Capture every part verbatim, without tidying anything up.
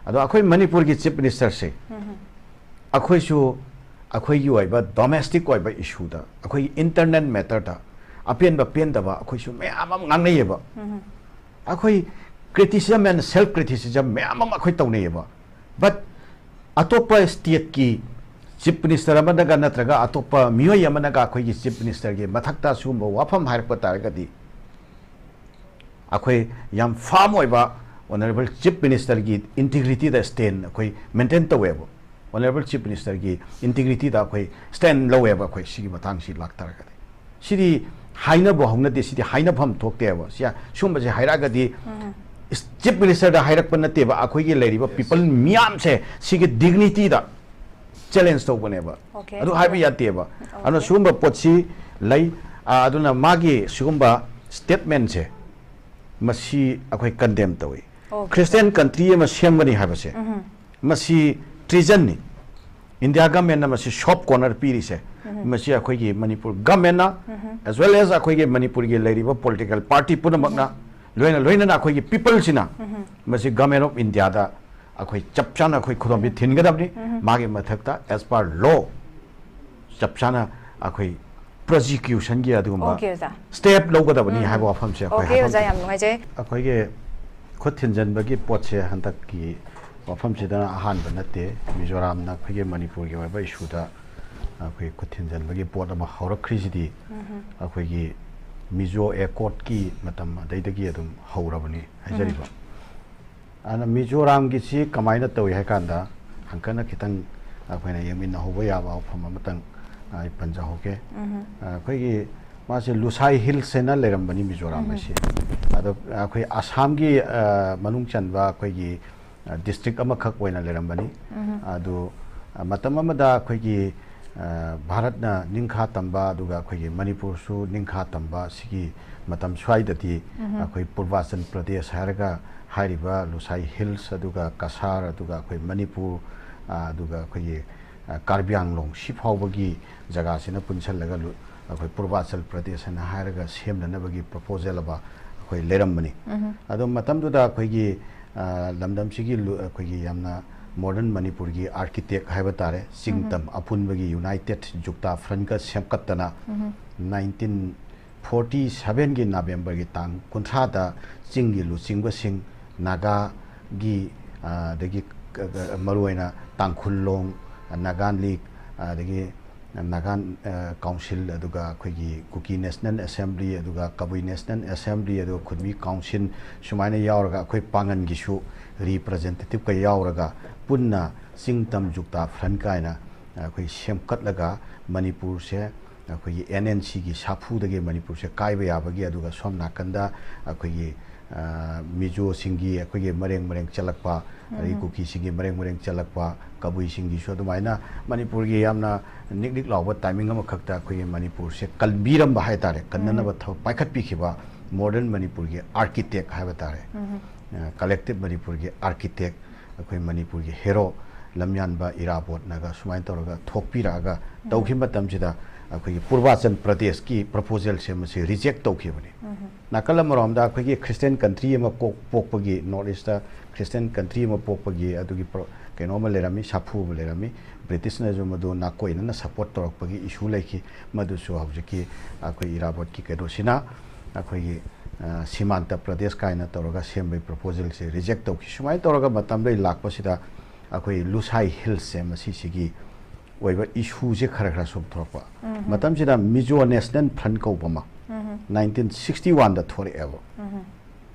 ꯑꯗꯣ ꯑꯩꯈꯣꯏ ꯃꯅꯤꯄꯨꯔꯒꯤ ꯆꯤꯐ ꯃꯤꯅꯤꯁꯇꯔꯁꯦ, ꯑꯩꯈꯣꯏꯁꯨ ꯑꯩꯈꯣꯏꯒꯤ ꯑꯣꯏꯕ ꯗꯣꯃꯦꯁꯇꯤꯛ ꯑꯣꯏꯕ ꯏꯁꯨꯗ, ꯑꯩꯈꯣꯏꯒꯤ ꯏꯟꯇꯔꯅꯦꯜ ꯃꯦꯇꯔꯗ ꯑꯄꯦꯟꯕ ꯄꯦꯟꯗꯕ ꯑꯩꯈꯣꯏꯁꯨ ꯃꯌꯥꯝ ꯑꯃ ꯉꯥꯡꯅꯩꯌꯦꯕ꯫ ꯑꯩꯈꯣꯏ criticism and self criticism ꯃꯌꯥꯝ ꯑꯃ ꯑꯩꯈꯣꯏ ꯇꯧꯅꯩꯌꯦꯕ꯫ But ꯑꯇꯣꯞꯄ ꯁ꯭ꯇꯦꯠꯀꯤ ꯆꯤꯐ ꯃꯤꯅꯤꯁꯇꯔ ꯑꯃꯅꯒ ꯅꯠꯇ꯭ꯔꯒ ꯑꯇꯣꯞꯄ ꯃꯤꯑꯣꯏ ꯑꯃꯅꯒ ꯑꯩꯈꯣꯏꯒꯤ ꯆꯤꯐ ꯃꯤꯅꯤꯁꯇꯔꯒꯤ ꯃꯊꯛꯇ ꯁꯤꯒꯨꯝꯕ ꯋꯥꯐꯝ ꯍꯥꯏꯔꯛꯄ ꯇꯥꯔꯒꯗꯤ, ꯑꯩꯈꯣꯏ ꯌꯥꯝ ꯐꯥꯔꯝ ꯑꯣꯏꯕ ꯑꯣꯅꯔꯦꯕꯜ ꯆꯤꯐ ꯃꯤꯅꯤꯁꯇꯔꯒꯤ ꯏꯟꯇꯤꯒ꯭ꯔꯤꯇꯤꯗ ꯁ꯭ꯇꯦꯟ ꯑꯩꯈꯣꯏ ꯃꯦꯟꯇꯦꯟ ꯇꯧꯋꯦꯕ꯫ ꯑꯣꯅꯔꯦꯕꯜ ꯆꯤꯐ ꯃꯤꯅꯤꯁꯇꯔꯒꯤ ꯏꯟꯇꯤꯒ꯭ꯔꯤꯇꯤꯗ ꯑꯩꯈꯣꯏ ꯁ꯭ꯇꯦꯟ ꯂꯧꯋꯦꯕ ꯑꯩꯈꯣꯏ ꯁꯤꯒꯤ ꯃꯇꯥꯡꯁꯤ ꯂꯥꯛꯇꯥꯔꯒꯗꯤ꯫ ꯁꯤꯗꯤ ꯍꯥꯏꯅꯕ ꯍꯧꯅꯗꯦ, ꯁꯤꯗꯤ ꯍꯥꯏꯅꯐꯝ ꯊꯣꯛꯇꯦꯕ꯫ ꯁꯤ, ꯁꯤꯒꯨꯝꯕꯁꯦ ꯍꯥꯏꯔꯛꯑꯒꯗꯤ ꯆꯤꯐ ꯃꯤꯅꯤꯁꯇꯔꯗ ꯍꯥꯏꯔꯛꯄ ꯅꯠꯇꯦꯕ, ꯑꯩꯈꯣꯏꯒꯤ ꯂꯩꯔꯤꯕ ꯄꯤꯄꯜ ꯃꯤꯌꯥꯝꯁꯦ ꯁꯤꯒꯤ ꯗꯤꯒꯅꯤꯇꯤꯗ ꯆꯦꯂꯦꯟꯖ ꯇꯧꯕꯅꯦꯕ꯫ Okay. ꯑꯗꯨ ꯍꯥꯏꯕ ꯌꯥꯗꯦꯕ꯫ ꯑꯗꯨꯅ Okay. ꯁꯤꯒꯨꯝꯕ ꯄꯣꯠꯁꯤ ꯂꯩ꯫ ꯑꯥ, ꯑꯗꯨꯅ ꯃꯥꯒꯤ ꯁꯤꯒꯨꯝꯕ ꯁ꯭ꯇꯦꯠꯃꯦꯟꯁꯦ, ꯃꯁꯤ ꯑꯩꯈꯣꯏ ꯀꯟꯗꯦꯝ ꯇꯧꯏ꯫ Okay. ꯈ꯭ꯔꯤꯁꯇꯤꯌꯥꯟ ꯀꯟꯇ꯭ꯔꯤ ꯑꯃ ꯁꯦꯝꯒꯅꯤ ꯍꯥꯏꯕꯁꯦ, ꯃꯁꯤ ꯇ꯭ꯔꯤꯖꯟꯅꯤ꯫ ꯏꯟꯗꯤꯌꯥ ꯒꯃꯦꯟꯅ ꯃꯁꯤ ꯁꯣꯐ ꯀꯣꯔꯅꯔ ꯄꯤꯔꯤꯁꯦ, ꯃꯁꯤ ꯑꯩꯈꯣꯏꯒꯤ ꯃꯅꯤꯄꯨꯔ ꯒꯃꯦꯟꯅ, as well as ꯑꯩꯈꯣꯏꯒꯤ ꯃꯅꯤꯄꯨꯔꯒꯤ ꯂꯩꯔꯤꯕ ꯄꯣꯂꯤꯇꯤꯀꯦꯜ ꯄꯥꯔꯇꯤ ꯄꯨꯝꯅꯃꯛꯅ, ꯂꯣꯏꯅ ꯂꯣꯏꯅꯅ ꯑꯩꯈꯣꯏꯒꯤ ꯄꯤꯄꯜꯁꯤꯅ ꯃꯁꯤ ꯒꯃꯦꯟ ꯑꯣꯐ ꯏꯟꯗꯤꯌꯥꯗ ꯑꯩꯈꯣꯏ ꯆꯞ ꯆꯥꯅ ꯑꯩꯈꯣꯏ ꯈꯨꯗꯣꯝꯕꯤ ꯊꯤꯟꯒꯗꯕꯅꯤ꯫ ꯃꯥꯒꯤ ꯃꯊꯛꯇ, as per law, ꯆꯞ ꯆꯥꯅ ꯑꯩꯈꯣꯏ ꯄ꯭ꯔꯣꯁꯤꯀ꯭ꯌꯨꯁꯟꯒꯤ ꯑꯗꯨꯒꯨꯝꯕ Okay, ꯑꯣꯖꯥ. ꯁ꯭ꯇꯦꯞ ꯂꯧꯒꯗꯕꯅꯤ ꯍꯥꯏꯕ ꯋꯥꯐꯝꯁꯦ ꯑꯩꯈꯣꯏ Okay, ꯑꯣꯖꯥ, ꯍꯥꯏꯐꯝ ꯌꯥꯝ ꯅꯨꯡꯉꯥꯏꯖꯩ꯫ ꯑꯩꯈꯣꯏꯒꯤ ꯈꯨꯠ ꯊꯤꯟꯖꯟꯕꯒꯤ ꯄꯣꯠꯁꯦ ꯍꯟꯗꯛꯀꯤ ꯋꯥꯐꯝꯁꯤꯗꯅ ꯑꯍꯥꯟꯕ ꯅꯠꯇꯦ꯫ ꯃꯤꯖꯣꯔꯥꯝꯅ ꯑꯩꯈꯣꯏꯒꯤ ꯃꯅꯤꯄꯨꯔꯒꯤ ꯑꯣꯏꯕ ꯏꯁꯨꯗ ꯑꯩꯈꯣꯏ ꯈꯨꯠ ꯊꯤꯟꯖꯟꯕꯒꯤ ꯄꯣꯠ ꯑꯃ ꯍꯧꯔꯛꯈ꯭ꯔꯤꯁꯤꯗꯤ ꯑꯩꯈꯣꯏꯒꯤ ꯃꯤꯖꯣ ꯑꯦꯀꯣꯔꯗꯀꯤ ꯃꯇꯝ ꯑꯗꯩꯗꯒꯤ ꯑꯗꯨꯝ ꯍꯧꯔꯕꯅꯤ ꯍꯥꯏꯖꯔꯤꯕ꯫ ꯑꯗꯨꯅ ꯃꯤꯖꯣꯔꯥꯝꯒꯤꯁꯤ ꯀꯃꯥꯏꯅ ꯇꯧꯏ ꯍꯥꯏ ꯀꯥꯟꯗ, ꯍꯟꯀꯠꯅ ꯈꯤꯇꯪ ꯑꯩꯈꯣꯏꯅ ꯌꯦꯡꯃꯤꯟꯅꯍꯧꯕ ꯌꯥꯕ ꯋꯥꯐꯝ ꯑꯃꯇꯪ ꯑꯩ ꯄꯟꯖꯍꯧꯒꯦ꯫ ꯑꯩꯈꯣꯏꯒꯤ ꯃꯥꯁꯦ ꯂꯨꯁꯥꯏ ꯍꯤꯜꯁ ꯍꯥꯏꯅ ꯂꯩꯔꯝꯕꯅꯤ ꯃꯤꯖꯣꯔꯥꯝ ꯑꯁꯤ꯫ ꯑꯗꯣ ꯑꯩꯈꯣꯏ ꯑꯁꯥꯝꯒꯤ, ꯑ, ꯃꯅꯨꯡ ꯆꯟꯕ ꯑꯩꯈꯣꯏꯒꯤ, ꯑ, ꯗꯤꯁꯇ꯭ꯔꯤꯛ ꯑꯃꯈꯛ ꯑꯣꯏꯅ ꯂꯩꯔꯝꯕꯅꯤ꯫ ꯑꯗꯨ, ꯑ, ꯃꯇꯝ ꯑꯃꯗ ꯑꯩꯈꯣꯏꯒꯤ, ꯑ, ꯚꯥꯔꯠꯅ ꯅꯤꯡꯈꯥ ꯇꯝꯕ, ꯑꯗꯨꯒ ꯑꯩꯈꯣꯏꯒꯤ ꯃꯅꯤꯄꯨꯔꯁꯨ ꯅꯤꯡꯈꯥ ꯇꯝꯕ, ꯁꯤꯒꯤ ꯃꯇꯝ ꯁ꯭ꯋꯥꯏꯗꯗꯤ ꯑꯩꯈꯣꯏ ꯄꯨꯔꯕꯥꯆꯜ ꯄ꯭ꯔꯗꯦꯁ ꯍꯥꯏꯔꯒ ꯍꯥꯏꯔꯤꯕ ꯂꯨꯁꯥꯏ ꯍꯤꯜꯁ, ꯑꯗꯨꯒ ꯀꯁꯥꯔ, ꯑꯗꯨꯒ ꯑꯩꯈꯣꯏ ꯃꯅꯤꯄꯨꯔ, ꯑ, ꯑꯗꯨꯒ ꯑꯩꯈꯣꯏꯒꯤ, ꯑ, ꯀꯥꯔꯕꯤ ꯑꯪꯂꯣꯡ, ꯁꯤ ꯐꯥꯎꯕꯒꯤ ꯖꯒꯥꯁꯤꯅ ꯄꯨꯟꯁꯜꯂꯒ ꯂꯨ-, ꯑꯩꯈꯣꯏ ꯄꯨꯔꯕꯥꯆꯜ ꯄ꯭ꯔꯗꯦꯁ ꯍꯥꯏꯅ ꯍꯥꯏꯔꯒ ꯁꯦꯝꯅꯅꯕꯒꯤ ꯄ꯭ꯔꯣꯄꯣꯖꯦꯜ ꯑꯃ ꯑꯩꯈꯣꯏ ꯂꯩꯔꯝꯕꯅꯤ꯫ ꯑꯗꯣ ꯃꯇꯝꯗꯨꯗ ꯑꯩꯈꯣꯏꯒꯤ, ꯑ, ꯂꯝꯗꯝꯁꯤꯒꯤ ꯂꯨ-, ꯑꯩꯈꯣꯏꯒꯤ ꯌꯥꯝꯅ modern ꯃꯅꯤꯄꯨꯔꯒꯤ architect ꯍꯥꯏꯕ ꯇꯥꯔꯦ, ꯆꯤꯡ ꯎꯝ꯫ ꯇꯝ ꯑꯄꯨꯟꯕꯒꯤ United Jukta Front ꯀ ꯁꯦꯝꯒꯠꯇꯅ ꯎꯝ꯫ nineteen forty seven ꯒꯤ November ꯒꯤ ꯇꯥꯡ ꯀꯨꯟꯊ꯭ꯔꯥꯗ ꯆꯤꯡꯒꯤ ꯂꯨꯆꯤꯡꯕꯁꯤꯡ, ꯅꯥꯒꯥꯒꯤ, ꯑ, ꯑꯗꯒꯤ ꯀ-, ꯀ-, ꯃꯔꯨꯑꯣꯏꯅ ꯇꯥꯡꯈꯨꯜ ꯂꯣꯡ, ꯅꯥꯒꯥ ꯂꯤꯛ, ꯑꯗꯒꯤ ꯅꯥꯒꯥ, ꯑ, ꯀꯥꯎꯟꯁꯤꯜ, ꯑꯗꯨꯒ ꯑꯩꯈꯣꯏꯒꯤ ꯀꯨꯀꯤ National Assembly, ꯑꯗꯨꯒ ꯀꯕꯨꯏ National Assembly, ꯑꯗꯨꯒ ꯈꯨꯟꯃꯤ ꯀꯥꯎꯟꯁꯤꯜ, ꯁꯨꯃꯥꯏꯅ ꯌꯥꯎꯔꯒ ꯑꯩꯈꯣꯏ ꯄꯥꯡꯒꯟꯒꯤꯁꯨ representative ꯀ ꯌꯥꯎꯔꯒ ꯄꯨꯟꯅ ꯆꯤꯡ ꯇꯝ ꯖꯨꯛꯇꯥ ꯐ꯭ꯔꯟ ꯀꯥꯏꯅ ꯑꯩꯈꯣꯏ ꯁꯦꯝꯒꯠꯂꯒ ꯃꯅꯤꯄꯨꯔꯁꯦ ꯑꯩꯈꯣꯏꯒꯤ N N C ꯒꯤ ꯁꯥꯐꯨꯗꯒꯤ ꯃꯅꯤꯄꯨꯔꯁꯦ ꯀꯥꯏꯕ ꯌꯥꯕꯒꯤ, ꯑꯗꯨꯒ ꯁꯣꯝ ꯅꯥꯀꯟꯗ ꯑꯩꯈꯣꯏꯒꯤ, ꯑ, ꯃꯤꯖꯣꯁꯤꯡꯒꯤ ꯑꯩꯈꯣꯏꯒꯤ ꯃꯔꯦꯡ ꯃꯔꯦꯡ ꯆꯠꯂꯛꯄ, ꯑꯗꯒꯤ ꯎꯝ꯫ ꯀꯨꯀꯤꯁꯤꯡꯒꯤ ꯃꯔꯦꯡ ꯃꯔꯦꯡ ꯆꯠꯂꯛꯄ, ꯀꯕꯨꯏꯁꯤꯡꯒꯤꯁꯨ ꯑꯗꯨꯃꯥꯏꯅ ꯃꯅꯤꯄꯨꯔꯒꯤ ꯌꯥꯝꯅ ꯅꯤꯛ ꯅꯤꯛ ꯂꯥꯎꯕ timing ꯑꯃꯈꯛꯇ ꯑꯩꯈꯣꯏꯒꯤ ꯃꯅꯤꯄꯨꯔꯁꯦ ꯀꯟꯕꯤꯔꯝꯕ ꯍꯥꯏ ꯇꯥꯔꯦ, ꯀꯟꯅꯅꯕ ꯎꯝ꯫ ꯊꯕꯛ ꯄꯥꯏꯈꯠꯄꯤꯈꯤꯕ modern ꯃꯅꯤꯄꯨꯔꯒꯤ architect ꯍꯥꯏꯕ ꯇꯥꯔꯦ, ꯎꯝ꯫ ꯑ, collective ꯃꯅꯤꯄꯨꯔꯒꯤ architect, ꯑꯩꯈꯣꯏ ꯃꯅꯤꯄꯨꯔꯒꯤ hero ꯂꯝꯌꯥꯟꯕ ꯏꯔꯥꯕꯣꯠꯅꯒ ꯁꯨꯃꯥꯏꯅ ꯇꯧꯔꯒ ꯊꯣꯛꯄꯤꯔꯛꯑꯒ ꯎꯝ꯫ ꯇꯧꯈꯤꯕ ꯃꯇꯝꯁꯤꯗ ꯑꯩꯈꯣꯏꯒꯤ ꯄꯨꯔꯕꯥꯆꯟ ꯄ꯭ꯔꯗꯦꯁꯀꯤ proposalꯁꯦ ꯃꯁꯤ reject ꯇꯧꯈꯤꯕꯅꯤ꯫ ꯎꯝ꯫ ꯅꯥꯀꯜ ꯑꯃꯔꯣꯝꯗ ꯑꯩꯈꯣꯏꯒꯤ Christian country ꯑꯃ ꯀꯣꯛ-, ꯄꯣꯛꯄꯒꯤ, North East Christian country ꯑꯃ ꯄꯣꯛꯄꯒꯤ ꯑꯗꯨꯒꯤ ꯄ꯭ꯔꯣ-, ꯀꯩꯅꯣ ꯑꯃ ꯂꯩꯔꯝꯃꯤ, ꯁꯥꯐꯨ ꯑꯃ ꯂꯩꯔꯝꯃꯤ꯫ ꯕ꯭ꯔꯤꯇꯤꯁꯅꯁꯨ ꯃꯗꯨ ꯅꯥꯀꯣꯏꯅꯅ support ꯇꯧꯔꯛꯄꯒꯤ issue ꯂꯩꯈꯤ꯫ ꯃꯗꯨꯁꯨ ꯍꯧꯖꯤꯛꯀꯤ ꯑꯩꯈꯣꯏ ꯏꯔꯥꯕꯣꯠꯀꯤ ꯀꯩꯅꯣꯁꯤꯅ ꯑꯩꯈꯣꯏꯒꯤ, ꯑ, ꯁꯤꯃꯥꯟꯇ ꯄ꯭ꯔꯗꯦꯁ ꯀꯥꯏꯅ ꯇꯧꯔꯒ ꯁꯦꯝꯕꯒꯤ proposalꯁꯦ reject ꯇꯧꯈꯤ꯫ ꯁꯨꯃꯥꯏꯅ ꯇꯧꯔꯒ ꯃꯇꯝꯗꯩ ꯂꯥꯛꯄꯁꯤꯗ ꯑꯩꯈꯣꯏ ꯂꯨꯁꯥꯏ ꯍꯤꯜꯁꯁꯦ ꯃꯁꯤꯁꯤꯒꯤ ꯑꯣꯏꯕ issueꯁꯦ ꯈꯔ ꯈꯔ ꯁꯨꯝ ꯊꯣꯛꯂꯛꯄ꯫ ꯎꯝ꯫ ꯃꯇꯝꯁꯤꯗ Mizo National Front ꯀꯧꯕ ꯑꯃ ꯎꯝ꯫ nineteen sixty oneꯗ ꯊꯣꯔꯛꯑꯦꯕ꯫ ꯎꯝ꯫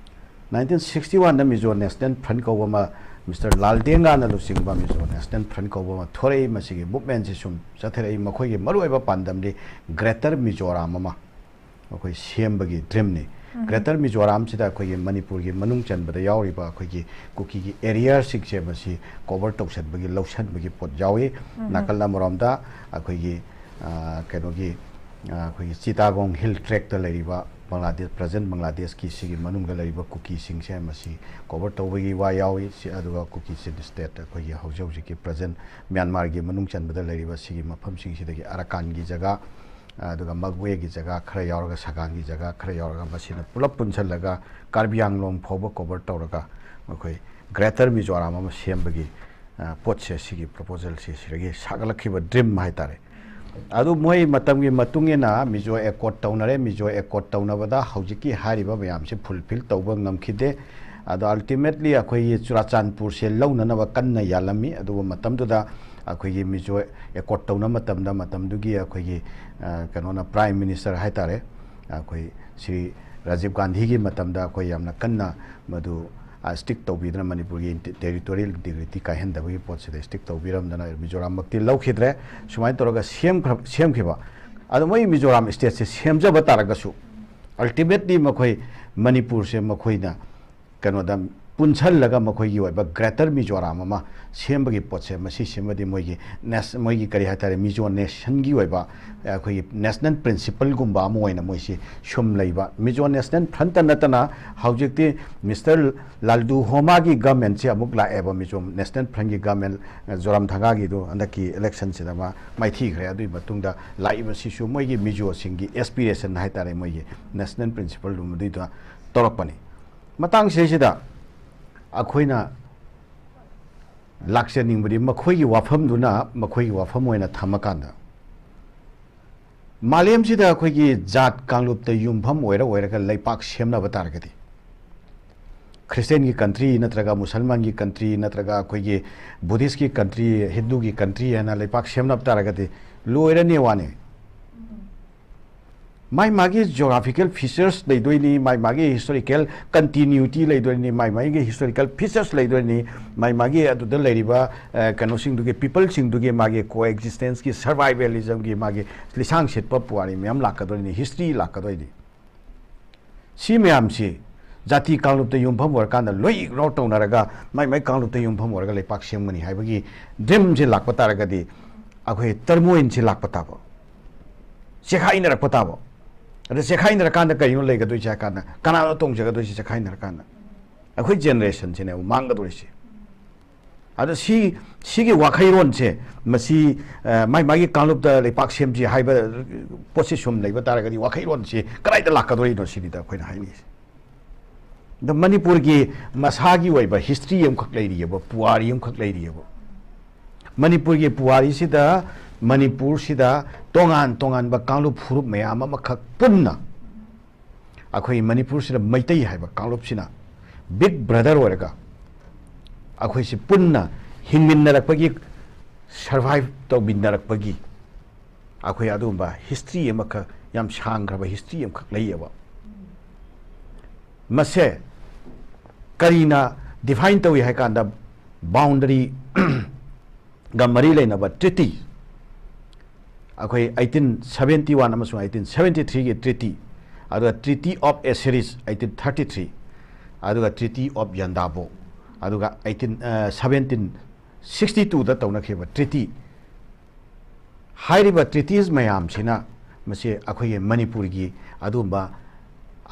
nineteen sixty oneꯗ Mizo National Front ꯀꯧꯕ ꯑꯃ, Mister ꯂꯥꯜꯗꯦꯡꯒꯥꯅ ꯂꯨꯆꯤꯡꯕ Mizo National Front ꯀꯧꯕ ꯑꯃ ꯊꯣꯔꯛꯏ꯫ ꯃꯁꯤꯒꯤ movementꯁꯤ ꯁꯨꯝ ꯆꯠꯊꯔꯛꯏ꯫ ꯃꯈꯣꯏꯒꯤ ꯃꯔꯨꯑꯣꯏꯕ ꯄꯥꯟꯗꯝꯗꯤ Greater Mizoram ꯑꯃ ꯑꯩꯈꯣꯏ ꯁꯦꯝꯕꯒꯤ dreamꯅꯤ꯫ ꯎꯝ꯫ Greater Mizoramꯁꯤꯗ ꯑꯩꯈꯣꯏꯒꯤ ꯃꯅꯤꯄꯨꯔꯒꯤ ꯃꯅꯨꯡ ꯆꯟꯕꯗ ꯌꯥꯎꯔꯤꯕ ꯑꯩꯈꯣꯏꯒꯤ ꯀꯨꯀꯤꯒꯤ areaꯁꯤꯡꯁꯦ ꯃꯁꯤ cover ꯇꯧꯁꯟꯕꯒꯤ, ꯂꯧꯁꯟꯕꯒꯤ ꯄꯣꯠ ꯌꯥꯎꯏ꯫ ꯎꯝ꯫ ꯅꯥꯀꯜ ꯑꯃꯔꯣꯝꯗ ꯑꯩꯈꯣꯏꯒꯤ, ꯑ, ꯀꯩꯅꯣꯒꯤ, ꯑ, ꯑꯩꯈꯣꯏꯒꯤ ꯆꯤꯇꯥꯒꯣꯡ Hill Tract ꯂꯩꯔꯤꯕ ꯕꯪꯒ꯭ꯂꯥꯗꯦꯁ, present ꯕꯪꯒ꯭ꯂꯥꯗꯦꯁꯀꯤ ꯁꯤꯒꯤ ꯃꯅꯨꯡꯗ ꯂꯩꯔꯤꯕ ꯀꯨꯀꯤꯁꯤꯡꯁꯦ ꯃꯁꯤ cover ꯇꯧꯕꯒꯤ ꯋꯥ ꯌꯥꯎꯏ꯫ ꯁꯤ, ꯑꯗꯨꯒ ꯀꯨꯀꯤ Chin State, ꯑꯩꯈꯣꯏꯒꯤ ꯍꯧꯖꯤꯛ ꯍꯧꯖꯤꯛꯀꯤ present ꯃ꯭ꯌꯥꯟꯃꯥꯔꯒꯤ ꯃꯅꯨꯡ ꯆꯟꯕꯗ ꯂꯩꯔꯤꯕ ꯁꯤꯒꯤ ꯃꯐꯝꯁꯤꯡꯁꯤꯗꯒꯤ ꯑꯔꯥꯀꯥꯟꯒꯤ ꯖꯒꯥ, ꯑꯗꯨꯒ ꯃꯒꯋꯦꯒꯤ ꯖꯒꯥ ꯈꯔ ꯌꯥꯎꯔꯒ, ꯁꯒꯥꯡꯒꯤ ꯖꯒꯥ ꯈꯔ ꯌꯥꯎꯔꯒ, ꯃꯁꯤꯅ ꯄꯨꯂꯞ ꯄꯨꯟꯁꯤꯜꯂꯒ ꯀꯥꯔꯕꯤ ꯑꯪꯂꯣꯡ ꯐꯥꯎꯕ cover ꯇꯧꯔꯒ ꯑꯩꯈꯣꯏ ꯒ꯭ꯔꯦꯇꯔ ꯃꯤꯖꯣꯔꯥꯝ ꯑꯃ ꯁꯦꯝꯕꯒꯤ ꯄꯣꯠꯁꯦ, ꯁꯤꯒꯤ ꯄ꯭ꯔꯣꯄꯣꯖꯦꯜꯁꯦ ꯁꯤꯗꯒꯤ ꯁꯥꯒꯠꯂꯛꯈꯤꯕ ꯗ꯭ꯔꯤꯝ ꯍꯥꯏꯇꯥꯔꯦ꯫ ꯑꯗꯨ ꯃꯣꯏ ꯃꯇꯝꯒꯤ ꯃꯇꯨꯡ ꯏꯟꯅ ꯃꯤꯖꯣ ꯑꯦꯀꯣꯔꯗ ꯇꯧꯅꯔꯦ꯫ ꯃꯤꯖꯣ ꯑꯦꯀꯣꯔꯗ ꯇꯧꯅꯕꯗ ꯍꯧꯖꯤꯛꯀꯤ ꯍꯥꯏꯔꯤꯕ ꯃꯌꯥꯝꯁꯦ ꯐꯨꯜꯐꯤꯜ ꯇꯧꯕ ꯉꯝꯈꯤꯗꯦ꯫ ꯑꯗꯣ ꯑꯜꯇꯤꯃꯦꯠꯂꯤ ꯑꯩꯈꯣꯏꯒꯤ ꯆꯨꯔꯥꯆꯥꯟꯄꯨꯔꯁꯦ ꯂꯧꯅꯅꯕ ꯀꯟꯅ ꯌꯥꯜꯂꯝꯃꯤ꯫ ꯑꯗꯨꯕꯨ ꯃꯇꯝꯗꯨꯗ ꯑꯩꯈꯣꯏꯒꯤ ꯃꯤꯖꯣ ꯑꯦꯀꯣꯔꯗ ꯇꯧꯅꯕ ꯃꯇꯝꯗ, ꯃꯇꯝꯗꯨꯒꯤ ꯑꯩꯈꯣꯏꯒꯤ ꯀꯩꯅꯣꯅ, ꯄ꯭ꯔꯥꯏꯝ ꯃꯤꯅꯤꯁꯇꯔ ꯍꯥꯏꯇꯥꯔꯦ, ꯑꯩꯈꯣꯏ ꯁ꯭ꯔꯤ ꯔꯥꯖꯤꯕ ꯒꯥꯟꯙꯤꯒꯤ ꯃꯇꯝꯗ ꯑꯩꯈꯣꯏ ꯌꯥꯝꯅ ꯀꯟꯅ ꯃꯗꯨ ꯁ꯭ꯇꯤꯛ ꯇꯧꯕꯤꯗꯅ, ꯃꯅꯤꯄꯨꯔꯒꯤ ꯇꯦꯔꯤꯇꯣꯔꯤꯌꯦꯜ ꯏꯟꯇꯤꯒ꯭ꯔꯤꯇꯤ ꯀꯥꯏꯍꯟꯗꯕꯒꯤ ꯄꯣꯠꯁꯤꯗ ꯁ꯭ꯇꯤꯛ ꯇꯧꯕꯤꯔꯝꯗꯅ ꯃꯤꯖꯣꯔꯥꯝꯃꯛꯇꯤ ꯂꯧꯈꯤꯗ꯭ꯔꯦ꯫ ꯁꯨꯃꯥꯏꯅ ꯇꯧꯔꯒ ꯁꯦꯝꯈ꯭ꯔ-, ꯁꯦꯝꯈꯤꯕ꯫ ꯑꯗꯣ ꯃꯣꯏ ꯃꯤꯖꯣꯔꯥꯝ ꯁ꯭ꯇꯦꯠꯁꯦ ꯁꯦꯝꯖꯕ ꯇꯥꯔꯒꯁꯨ, ꯑꯜꯇꯤꯃꯦꯠꯂꯤ ꯃꯈꯣꯏ ꯃꯅꯤꯄꯨꯔꯁꯦ ꯃꯈꯣꯏꯅ ꯀꯩꯅꯣꯗ ꯄꯨꯟꯁꯜꯂꯒ ꯃꯈꯣꯏꯒꯤ ꯑꯣꯏꯕ ꯒ꯭ꯔꯦꯇꯔ ꯃꯤꯖꯣꯔꯥꯝ ꯑꯃ ꯁꯦꯝꯕꯒꯤ ꯄꯣꯠꯁꯦ, ꯃꯁꯤꯁꯤꯃꯗꯤ ꯃꯣꯏꯒꯤ ꯅꯦꯁ-, ꯃꯣꯏꯒꯤ ꯀꯔꯤ ꯍꯥꯏꯇꯥꯔꯦ, ꯃꯤꯖꯣ ꯅꯦꯁꯟꯒꯤ ꯑꯣꯏꯕ ꯑꯩꯈꯣꯏꯒꯤ ꯅꯦꯁꯅꯦꯜ ꯄ꯭ꯔꯤꯟꯁꯤꯄꯜꯒꯨꯝꯕ ꯑꯃ ꯑꯣꯏꯅ ꯃꯣꯏꯁꯤ ꯁꯨꯝ ꯂꯩꯕ꯫ ꯃꯤꯖꯣ ꯅꯦꯁꯅꯦꯜ ꯐ꯭ꯔꯟꯠꯇ ꯅꯠꯇꯅ ꯍꯧꯖꯤꯛꯇꯤ ꯃꯤꯁꯇꯔ ꯂꯥꯜꯗꯨ ꯍꯣꯃꯥꯒꯤ ꯒꯃꯦꯟꯁꯦ ꯑꯃꯨꯛ ꯂꯥꯛꯑꯦꯕ, ꯃꯤꯖꯣ ꯅꯦꯁꯅꯦꯜ ꯐ꯭ꯔꯟꯠꯀꯤ ꯒꯃꯦꯟ, ꯖꯣꯔꯥꯝ ꯊꯪꯒꯥꯒꯤꯗꯨ ꯍꯟꯗꯛꯀꯤ ꯏꯂꯦꯛꯁꯟꯁꯤꯗ ꯃꯥ ꯃꯥꯏꯊꯤꯈ꯭ꯔꯦ꯫ ꯑꯗꯨꯒꯤ ꯃꯇꯨꯡꯗ ꯂꯥꯛꯏꯕꯁꯤꯁꯨ ꯃꯣꯏꯒꯤ ꯃꯤꯖꯣꯁꯤꯡꯒꯤ ꯑꯦꯁꯄꯤꯔꯦꯁꯟ ꯍꯥꯏꯇꯥꯔꯦ, ꯃꯣꯏꯒꯤ ꯅꯦꯁꯅꯦꯜ ꯄ꯭ꯔꯤꯟꯁꯤꯄꯜꯗꯨ ꯃꯗꯨꯏꯗ ꯇꯧꯔꯛꯄꯅꯤ꯫ ꯃꯇꯥꯡꯁꯤꯗꯩꯁꯤꯗ ꯑꯩꯈꯣꯏꯅ ꯂꯥꯛꯆꯅꯤꯡꯕꯗꯤ ꯃꯈꯣꯏꯒꯤ ꯋꯥꯐꯝꯗꯨꯅ ꯃꯈꯣꯏꯒꯤ ꯋꯥꯐꯝ ꯑꯣꯏꯅ ꯊꯝꯃꯀꯥꯟꯗ, ꯃꯥꯂꯦꯝꯁꯤꯗ ꯑꯩꯈꯣꯏꯒꯤ ꯖꯥꯠ ꯀꯥꯡꯂꯨꯞꯇ ꯌꯨꯝꯐꯝ ꯑꯣꯏꯔ ꯑꯣꯏꯔꯒ ꯂꯩꯄꯥꯛ ꯁꯦꯝꯅꯕ ꯇꯥꯔꯒꯗꯤ, ꯈ꯭ꯔꯤꯁꯇꯦꯟꯒꯤ ꯀꯟꯇ꯭ꯔꯤ ꯅꯠꯇ꯭ꯔꯒ ꯃꯨꯁꯜꯃꯥꯟꯒꯤ ꯀꯟꯇ꯭ꯔꯤ ꯅꯠꯇ꯭ꯔꯒ ꯑꯩꯈꯣꯏꯒꯤ ꯕꯨꯙꯤꯁꯀꯤ ꯀꯟꯇ꯭ꯔꯤ, ꯍꯤꯟꯗꯨꯒꯤ ꯀꯟꯇ꯭ꯔꯤ ꯍꯥꯏꯅ ꯂꯩꯄꯥꯛ ꯁꯦꯝꯅꯕ ꯇꯥꯔꯒꯗꯤ ꯂꯣꯏꯔꯅꯤ ꯋꯥꯅꯤ꯫ ꯃꯥꯏ ꯃꯥꯒꯤ ꯖꯣꯒ꯭ꯔꯥꯐꯤꯀꯦꯜ ꯐꯤꯆꯔꯁ ꯂꯩꯗꯣꯏꯅꯤ, ꯃꯥꯏ ꯃꯥꯒꯤ ꯍꯤꯁꯇꯣꯔꯤꯀꯦꯜ ꯀꯟꯇꯤꯅ꯭ꯌꯨꯇꯤ ꯂꯩꯗꯣꯏꯅꯤ, ꯃꯥꯏ ꯃꯥꯒꯤ ꯍꯤꯁꯇꯣꯔꯤꯀꯦꯜ ꯐꯤꯆꯔꯁ ꯂꯩꯗꯣꯏꯅꯤ, ꯃꯥꯏ ꯃꯥꯒꯤ ꯑꯗꯨꯗ ꯂꯩꯔꯤꯕ, ꯑ, ꯀꯩꯅꯣꯁꯤꯡꯗꯨꯒꯤ, ꯄꯤꯄꯜꯁꯤꯡꯗꯨꯒꯤ ꯃꯥꯒꯤ ꯀꯣ ꯑꯦꯛꯖꯤꯁꯇꯦꯟꯁꯀꯤ, ꯁꯔꯚꯥꯏꯚꯦꯂꯤꯖꯝꯒꯤ ꯃꯥꯒꯤ ꯂꯤꯁꯥꯡ ꯁꯤꯠꯄ ꯄꯨꯋꯥꯔꯤ ꯃꯌꯥꯝ ꯂꯥꯛꯀꯗꯣꯏꯅꯤ, ꯍꯤꯁꯇ꯭ꯔꯤ ꯂꯥꯛꯀꯗꯣꯏꯅꯤ꯫ ꯁꯤ ꯃꯌꯥꯝꯁꯤ ꯖꯥꯇꯤ ꯀꯥꯡꯂꯨꯞꯇ ꯌꯨꯝꯐꯝ ꯑꯣꯏꯔꯀꯥꯟꯗ ꯂꯣꯏ ꯏꯒꯅꯣꯔ ꯇꯧꯅꯔꯒ ꯃꯥꯏ ꯃꯥꯏ ꯀꯥꯡꯂꯨꯞꯇ ꯌꯨꯝꯐꯝ ꯑꯣꯏꯔꯒ ꯂꯩꯄꯥꯛ ꯁꯦꯝꯒꯅꯤ ꯍꯥꯏꯕꯒꯤ ꯗ꯭ꯔꯤꯝꯁꯦ ꯂꯥꯛꯄ ꯇꯥꯔꯒꯗꯤ, ꯑꯩꯈꯣꯏ ꯇꯔꯃꯣꯏꯟꯁꯦ ꯂꯥꯛꯄ ꯇꯥꯕ, ꯆꯦꯈꯥꯏꯅꯔꯛꯄ ꯇꯥꯕ꯫ ꯑꯗ ꯆꯦꯈꯥꯏꯅꯔꯀꯥꯟꯗ ꯀꯩꯅꯣ ꯂꯩꯒꯗꯣꯏꯁꯦ ꯍꯥꯏ ꯀꯥꯟꯗ, ꯀꯅꯥꯅꯣ ꯇꯣꯡꯖꯒꯗꯣꯏꯁꯦ ꯆꯦꯈꯥꯏꯅꯔꯀꯥꯟꯗ? ꯑꯩꯈꯣꯏ ꯖꯦꯅꯦꯔꯦꯁꯟꯁꯤꯅꯦꯕ ꯃꯥꯡꯒꯗꯣꯏꯁꯦ꯫ ꯑꯗ ꯁꯤ, ꯁꯤꯒꯤ ꯋꯥꯈꯩꯔꯣꯟꯁꯦ, ꯃꯁꯤ, ꯑ, ꯃꯥꯏ ꯃꯥꯒꯤ ꯀꯥꯡꯂꯨꯞꯇ ꯂꯩꯄꯥꯛ ꯁꯦꯝꯁꯤ ꯍꯥꯏꯕ ꯄꯣꯠꯁꯤ ꯁꯨꯝ ꯂꯩꯕ ꯇꯥꯔꯒꯗꯤ, ꯋꯥꯈꯩꯔꯣꯟꯁꯤ ꯀꯗꯥꯏꯗ ꯂꯥꯛꯀꯗꯣꯔꯤꯅꯣ ꯁꯤꯅꯤꯗ ꯑꯩꯈꯣꯏꯅ ꯍꯥꯏꯅꯤꯡꯉꯤꯁꯦ꯫ ꯑꯗꯣ ꯃꯅꯤꯄꯨꯔꯒꯤ ꯃꯁꯥꯒꯤ ꯑꯣꯏꯕ ꯍꯤꯁꯇ꯭ꯔꯤ ꯑꯃꯈꯛ ꯂꯩꯔꯤꯑꯕ, ꯄꯨꯋꯥꯔꯤ ꯑꯃꯈꯛ ꯂꯩꯔꯤꯑꯕ꯫ ꯃꯅꯤꯄꯨꯔꯒꯤ ꯄꯨꯋꯥꯔꯤꯁꯤꯗ, ꯃꯅꯤꯄꯨꯔꯁꯤꯗ ꯇꯣꯉꯥꯟ ꯇꯣꯉꯥꯟꯕ ꯀꯥꯡꯂꯨꯞ ꯐꯨꯔꯨꯞ ꯃꯌꯥꯝ ꯑꯃꯈꯛ ꯄꯨꯟꯅ ꯑꯩꯈꯣꯏ ꯃꯅꯤꯄꯨꯔꯁꯤꯗ ꯃꯩꯇꯩ ꯍꯥꯏꯕ ꯀꯥꯡꯂꯨꯞꯁꯤꯅ ꯕꯤꯛ ꯕ꯭ꯔꯗꯔ ꯑꯣꯏꯔꯒ ꯑꯩꯈꯣꯏꯁꯤ ꯄꯨꯟꯅ ꯍꯤꯡꯃꯤꯟꯅꯔꯛꯄꯒꯤ, ꯁꯔꯚꯥꯏꯚ ꯇꯧꯃꯤꯟꯅꯔꯛꯄꯒꯤ ꯑꯩꯈꯣꯏ ꯑꯗꯨꯒꯨꯝꯕ ꯍꯤꯁꯇ꯭ꯔꯤ ꯑꯃꯈꯛ, ꯌꯥꯝ ꯁꯥꯡꯈ꯭ꯔꯕ ꯍꯤꯁꯇ꯭ꯔꯤ ꯑꯃꯈꯛ ꯂꯩꯌꯦꯕ꯫ ꯃꯁꯦ ꯀꯔꯤꯅ ꯗꯤꯐꯥꯏꯟ ꯇꯧꯏ ꯍꯥꯏ ꯀꯥꯟꯗ, ꯕꯥꯎꯟꯗꯔꯤꯒ ꯃꯔꯤ ꯂꯩꯅꯕ ꯇ꯭ꯔꯤꯇꯤ, ꯑꯩꯈꯣꯏ ꯑꯩꯇꯤꯟ ꯁꯚꯦꯟꯇꯤ ꯋꯥꯟ ꯑꯃꯁꯨꯡ ꯑꯩꯇꯤꯟ ꯁꯚꯦꯟꯇꯤ ꯊ꯭ꯔꯤꯒꯤ ꯇ꯭ꯔꯤꯇꯤ, ꯑꯗꯨꯒ ꯇ꯭ꯔꯤꯇꯤ ꯑꯣꯐ ꯑꯦꯁꯤꯔꯤꯁ ꯑꯩꯇꯤꯟ ꯊꯥꯔꯇꯤ ꯊ꯭ꯔꯤ, ꯑꯗꯨꯒ ꯇ꯭ꯔꯤꯇꯤ ꯑꯣꯐ ꯌꯟꯗꯥꯕꯣ, ꯑꯗꯨꯒ ꯑꯩꯇꯤꯟ, ꯁꯚꯦꯟꯇꯤꯟ ꯁꯤꯛꯁꯇꯤ ꯇꯨꯗ ꯇꯧꯅꯈꯤꯕ ꯇ꯭ꯔꯤꯇꯤ꯫ ꯍꯥꯏꯔꯤꯕ ꯇ꯭ꯔꯤꯇꯤꯁ ꯃꯌꯥꯝꯁꯤꯅ ꯃꯁꯤ ꯑꯩꯈꯣꯏꯒꯤ ꯃꯅꯤꯄꯨꯔꯒꯤ ꯑꯗꯨꯒꯨꯝꯕ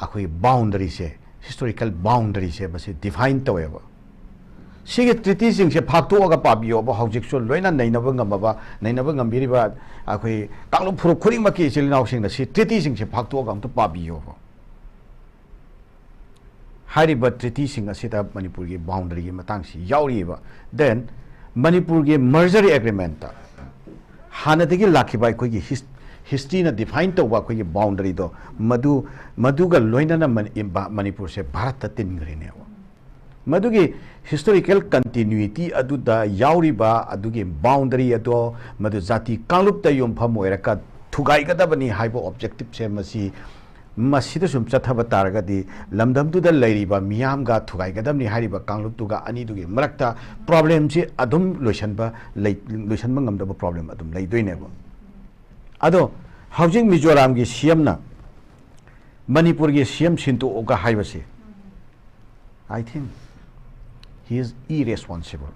ꯑꯩꯈꯣꯏꯒꯤ ꯕꯥꯎꯟꯗꯔꯤꯁꯦ, ꯍꯤꯁꯇꯣꯔꯤꯀꯦꯜ ꯕꯥꯎꯟꯗꯔꯤꯁꯦ ꯃꯁꯤ ꯗꯤꯐꯥꯏꯟ ꯇꯧꯋꯦꯕ꯫ ꯁꯤꯒꯤ ꯇ꯭ꯔꯤꯇꯤꯁꯤꯡꯁꯦ ꯐꯥꯛꯇꯣꯛꯑꯒ ꯄꯥꯕꯤꯌꯣꯕ, ꯍꯧꯖꯤꯛꯁꯨ ꯂꯣꯏꯅ ꯅꯩꯅꯕ ꯉꯝꯃꯕ, ꯅꯩꯅꯕ ꯉꯝꯕꯤꯔꯤꯕ ꯑꯩꯈꯣꯏ ꯀꯥꯡꯂꯨꯞ ꯐꯨꯔꯨꯞ ꯈꯨꯗꯤꯡꯃꯛꯀꯤ ꯏꯆꯤꯜ ꯏꯅꯥꯎꯁꯤꯡꯅ ꯁꯤ ꯇ꯭ꯔꯤꯇꯤꯁꯤꯡꯁꯦ ꯐꯥꯛꯇꯣꯛꯑꯒ ꯑꯝꯇ ꯄꯥꯕꯤꯌꯣꯕ꯫ ꯍꯥꯏꯔꯤꯕ ꯇ꯭ꯔꯤꯇꯤꯁꯤꯡ ꯑꯁꯤꯗ ꯃꯅꯤꯄꯨꯔꯒꯤ ꯕꯥꯎꯟꯗꯔꯤꯒꯤ ꯃꯇꯥꯡꯁꯤ ꯌꯥꯎꯔꯤꯕ꯫ Then ꯃꯅꯤꯄꯨꯔꯒꯤ ꯃꯔꯖꯔ ꯑꯦꯒ꯭ꯔꯤꯃꯦꯟꯇ ꯍꯥꯟꯅꯗꯒꯤ ꯂꯥꯛꯈꯤꯕ ꯑꯩꯈꯣꯏꯒꯤ ꯍꯤꯁ-, ꯍꯤꯁꯇ꯭ꯔꯤꯅ ꯗꯤꯐꯥꯏꯟ ꯇꯧꯕ ꯑꯩꯈꯣꯏꯒꯤ ꯕꯥꯎꯟꯗꯔꯤꯗꯣ, ꯃꯗꯨ, ꯃꯗꯨꯒ ꯂꯣꯏꯅꯅ ꯃꯅꯤ-, ꯏꯝꯕꯥ-, ꯃꯅꯤꯄꯨꯔꯁꯦ ꯚꯥꯔꯠꯇ ꯇꯤꯟꯈ꯭ꯔꯤꯅꯦꯕ꯫ ꯃꯗꯨꯒꯤ ꯍꯤꯁꯇꯣꯔꯤꯀꯦꯜ ꯀꯟꯇꯤꯅ꯭ꯌꯨꯏꯇꯤ ꯑꯗꯨꯗ ꯌꯥꯎꯔꯤꯕ ꯑꯗꯨꯒꯤ ꯕꯥꯎꯟꯗꯔꯤ ꯑꯗꯣ, ꯃꯗꯨ ꯖꯥꯇꯤ ꯀꯥꯡꯂꯨꯞꯇ ꯌꯨꯝꯐꯝ ꯑꯣꯏꯔꯒ ꯊꯨꯒꯥꯏꯒꯗꯕꯅꯤ ꯍꯥꯏꯕ ꯑꯣꯕꯖꯦꯛꯇꯤꯞꯁꯦ ꯃꯁꯤ, ꯃꯁꯤꯗ ꯁꯨꯝ ꯆꯠꯊꯕ ꯇꯥꯔꯒꯗꯤ ꯂꯝꯗꯝꯗꯨꯗ ꯂꯩꯔꯤꯕ ꯃꯤꯌꯥꯝꯒ ꯊꯨꯒꯥꯏꯒꯗꯕꯅꯤ ꯍꯥꯏꯔꯤꯕ ꯀꯥꯡꯂꯨꯞꯇꯨꯒ ꯑꯅꯤꯗꯨꯒꯤ ꯃꯔꯛꯇ ꯄ꯭ꯔꯣꯕ꯭ꯂꯦꯝꯁꯤ ꯑꯗꯨꯝ ꯂꯣꯏꯁꯟꯕ ꯂꯩ-, ꯂꯣꯏꯁꯟꯕ ꯉꯝꯗꯕ ꯄ꯭ꯔꯣꯕ꯭ꯂꯦꯝ ꯑꯗꯨꯝ ꯂꯩꯗꯣꯏꯅꯦꯕ꯫ ꯑꯗꯣ ꯍꯧꯖꯤꯛ ꯃꯤꯖꯣꯔꯥꯝꯒꯤ ꯁꯤ ꯑꯦꯝꯅ ꯃꯅꯤꯄꯨꯔꯒꯤ ꯁꯤ ꯑꯦꯝ ꯁꯤꯟꯗꯣꯛꯑꯒ ꯍꯥꯏꯕꯁꯦ, I think he is irresponsible.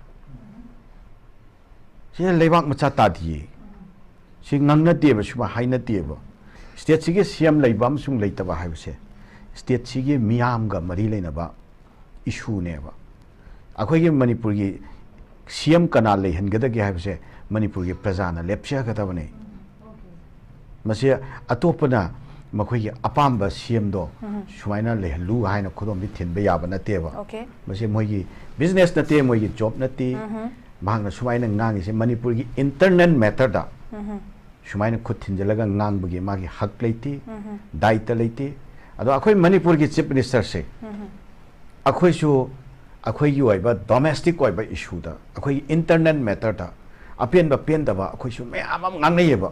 ꯁꯤꯅ ꯂꯩꯕꯥꯛ ꯃꯆꯥ ꯇꯥꯗꯤꯌꯦ꯫ ꯁꯤ ꯉꯥꯡꯅꯗꯦꯕ, ꯁꯨꯃꯥꯏ ꯍꯥꯏꯅꯗꯦꯕ꯫ ꯁ꯭ꯇꯦꯠꯁꯤꯒꯤ ꯁꯤ ꯑꯦꯝ ꯂꯩꯕ ꯑꯃꯁꯨꯡ ꯂꯩꯇꯕ ꯍꯥꯏꯕꯁꯦ ꯁ꯭ꯇꯦꯠꯁꯤꯒꯤ ꯃꯤꯌꯥꯝꯒ ꯃꯔꯤ ꯂꯩꯅꯕ ꯏꯁꯨꯅꯦꯕ꯫ ꯑꯩꯈꯣꯏꯒꯤ ꯃꯅꯤꯄꯨꯔꯒꯤ ꯁꯤ ꯑꯦꯝ ꯀꯅꯥ ꯂꯩꯍꯟꯒꯗꯒꯦ ꯍꯥꯏꯕꯁꯦ ꯃꯅꯤꯄꯨꯔꯒꯤ ꯄ꯭ꯔꯖꯥꯅ ꯂꯦꯞꯆꯒꯗꯕꯅꯤ꯫ ꯃꯁꯤ ꯑꯇꯣꯞꯄꯅ ꯃꯈꯣꯏꯒꯤ ꯑꯄꯥꯝꯕ ꯁꯤ ꯑꯦꯝꯗꯣ ꯁꯨꯃꯥꯏꯅ ꯂꯩꯍꯜꯂꯨ ꯍꯥꯏꯅ ꯈꯨꯗꯣꯝꯕꯤ ꯊꯤꯟꯕ ꯌꯥꯕ ꯅꯠꯇꯦꯕ꯫ ꯑꯣꯀꯦ꯫ ꯃꯁꯤ ꯃꯣꯏꯒꯤ ꯕꯤꯖꯤꯅꯦꯁ ꯅꯠꯇꯦ, ꯃꯣꯏꯒꯤ ꯖꯣꯕ ꯅꯠꯇꯦ꯫ ꯃꯍꯥꯛꯅ ꯁꯨꯃꯥꯏꯅ ꯉꯥꯡꯉꯤꯁꯦ ꯃꯅꯤꯄꯨꯔꯒꯤ ꯏꯟꯇꯔꯅꯦꯜ ꯃꯦꯇꯔꯗ ꯁꯨꯃꯥꯏꯅ ꯈꯨꯠ ꯊꯤꯟꯖꯤꯜꯂꯒ ꯉꯥꯡꯕꯒꯤ ꯃꯥꯒꯤ ꯍꯛ ꯂꯩꯇꯦ, ꯗꯥꯏꯇ ꯂꯩꯇꯦ꯫ ꯑꯗꯣ ꯑꯩꯈꯣꯏ ꯃꯅꯤꯄꯨꯔꯒꯤ ꯆꯤꯐ ꯃꯤꯅꯤꯁꯇꯔꯁꯦ ꯑꯩꯈꯣꯏꯁꯨ ꯑꯩꯈꯣꯏꯒꯤ ꯑꯣꯏꯕ ꯗꯣꯃꯦꯁꯇꯤꯛ ꯑꯣꯏꯕ ꯏꯁꯨꯗ, ꯑꯩꯈꯣꯏꯒꯤ ꯏꯟꯇꯔꯅꯦꯜ ꯃꯦꯇꯔꯗ ꯑꯄꯦꯟꯕ ꯄꯦꯟꯗꯕ ꯑꯩꯈꯣꯏꯁꯨ ꯃꯌꯥꯝ ꯑꯃ ꯉꯥꯡꯅꯩꯌꯦꯕ꯫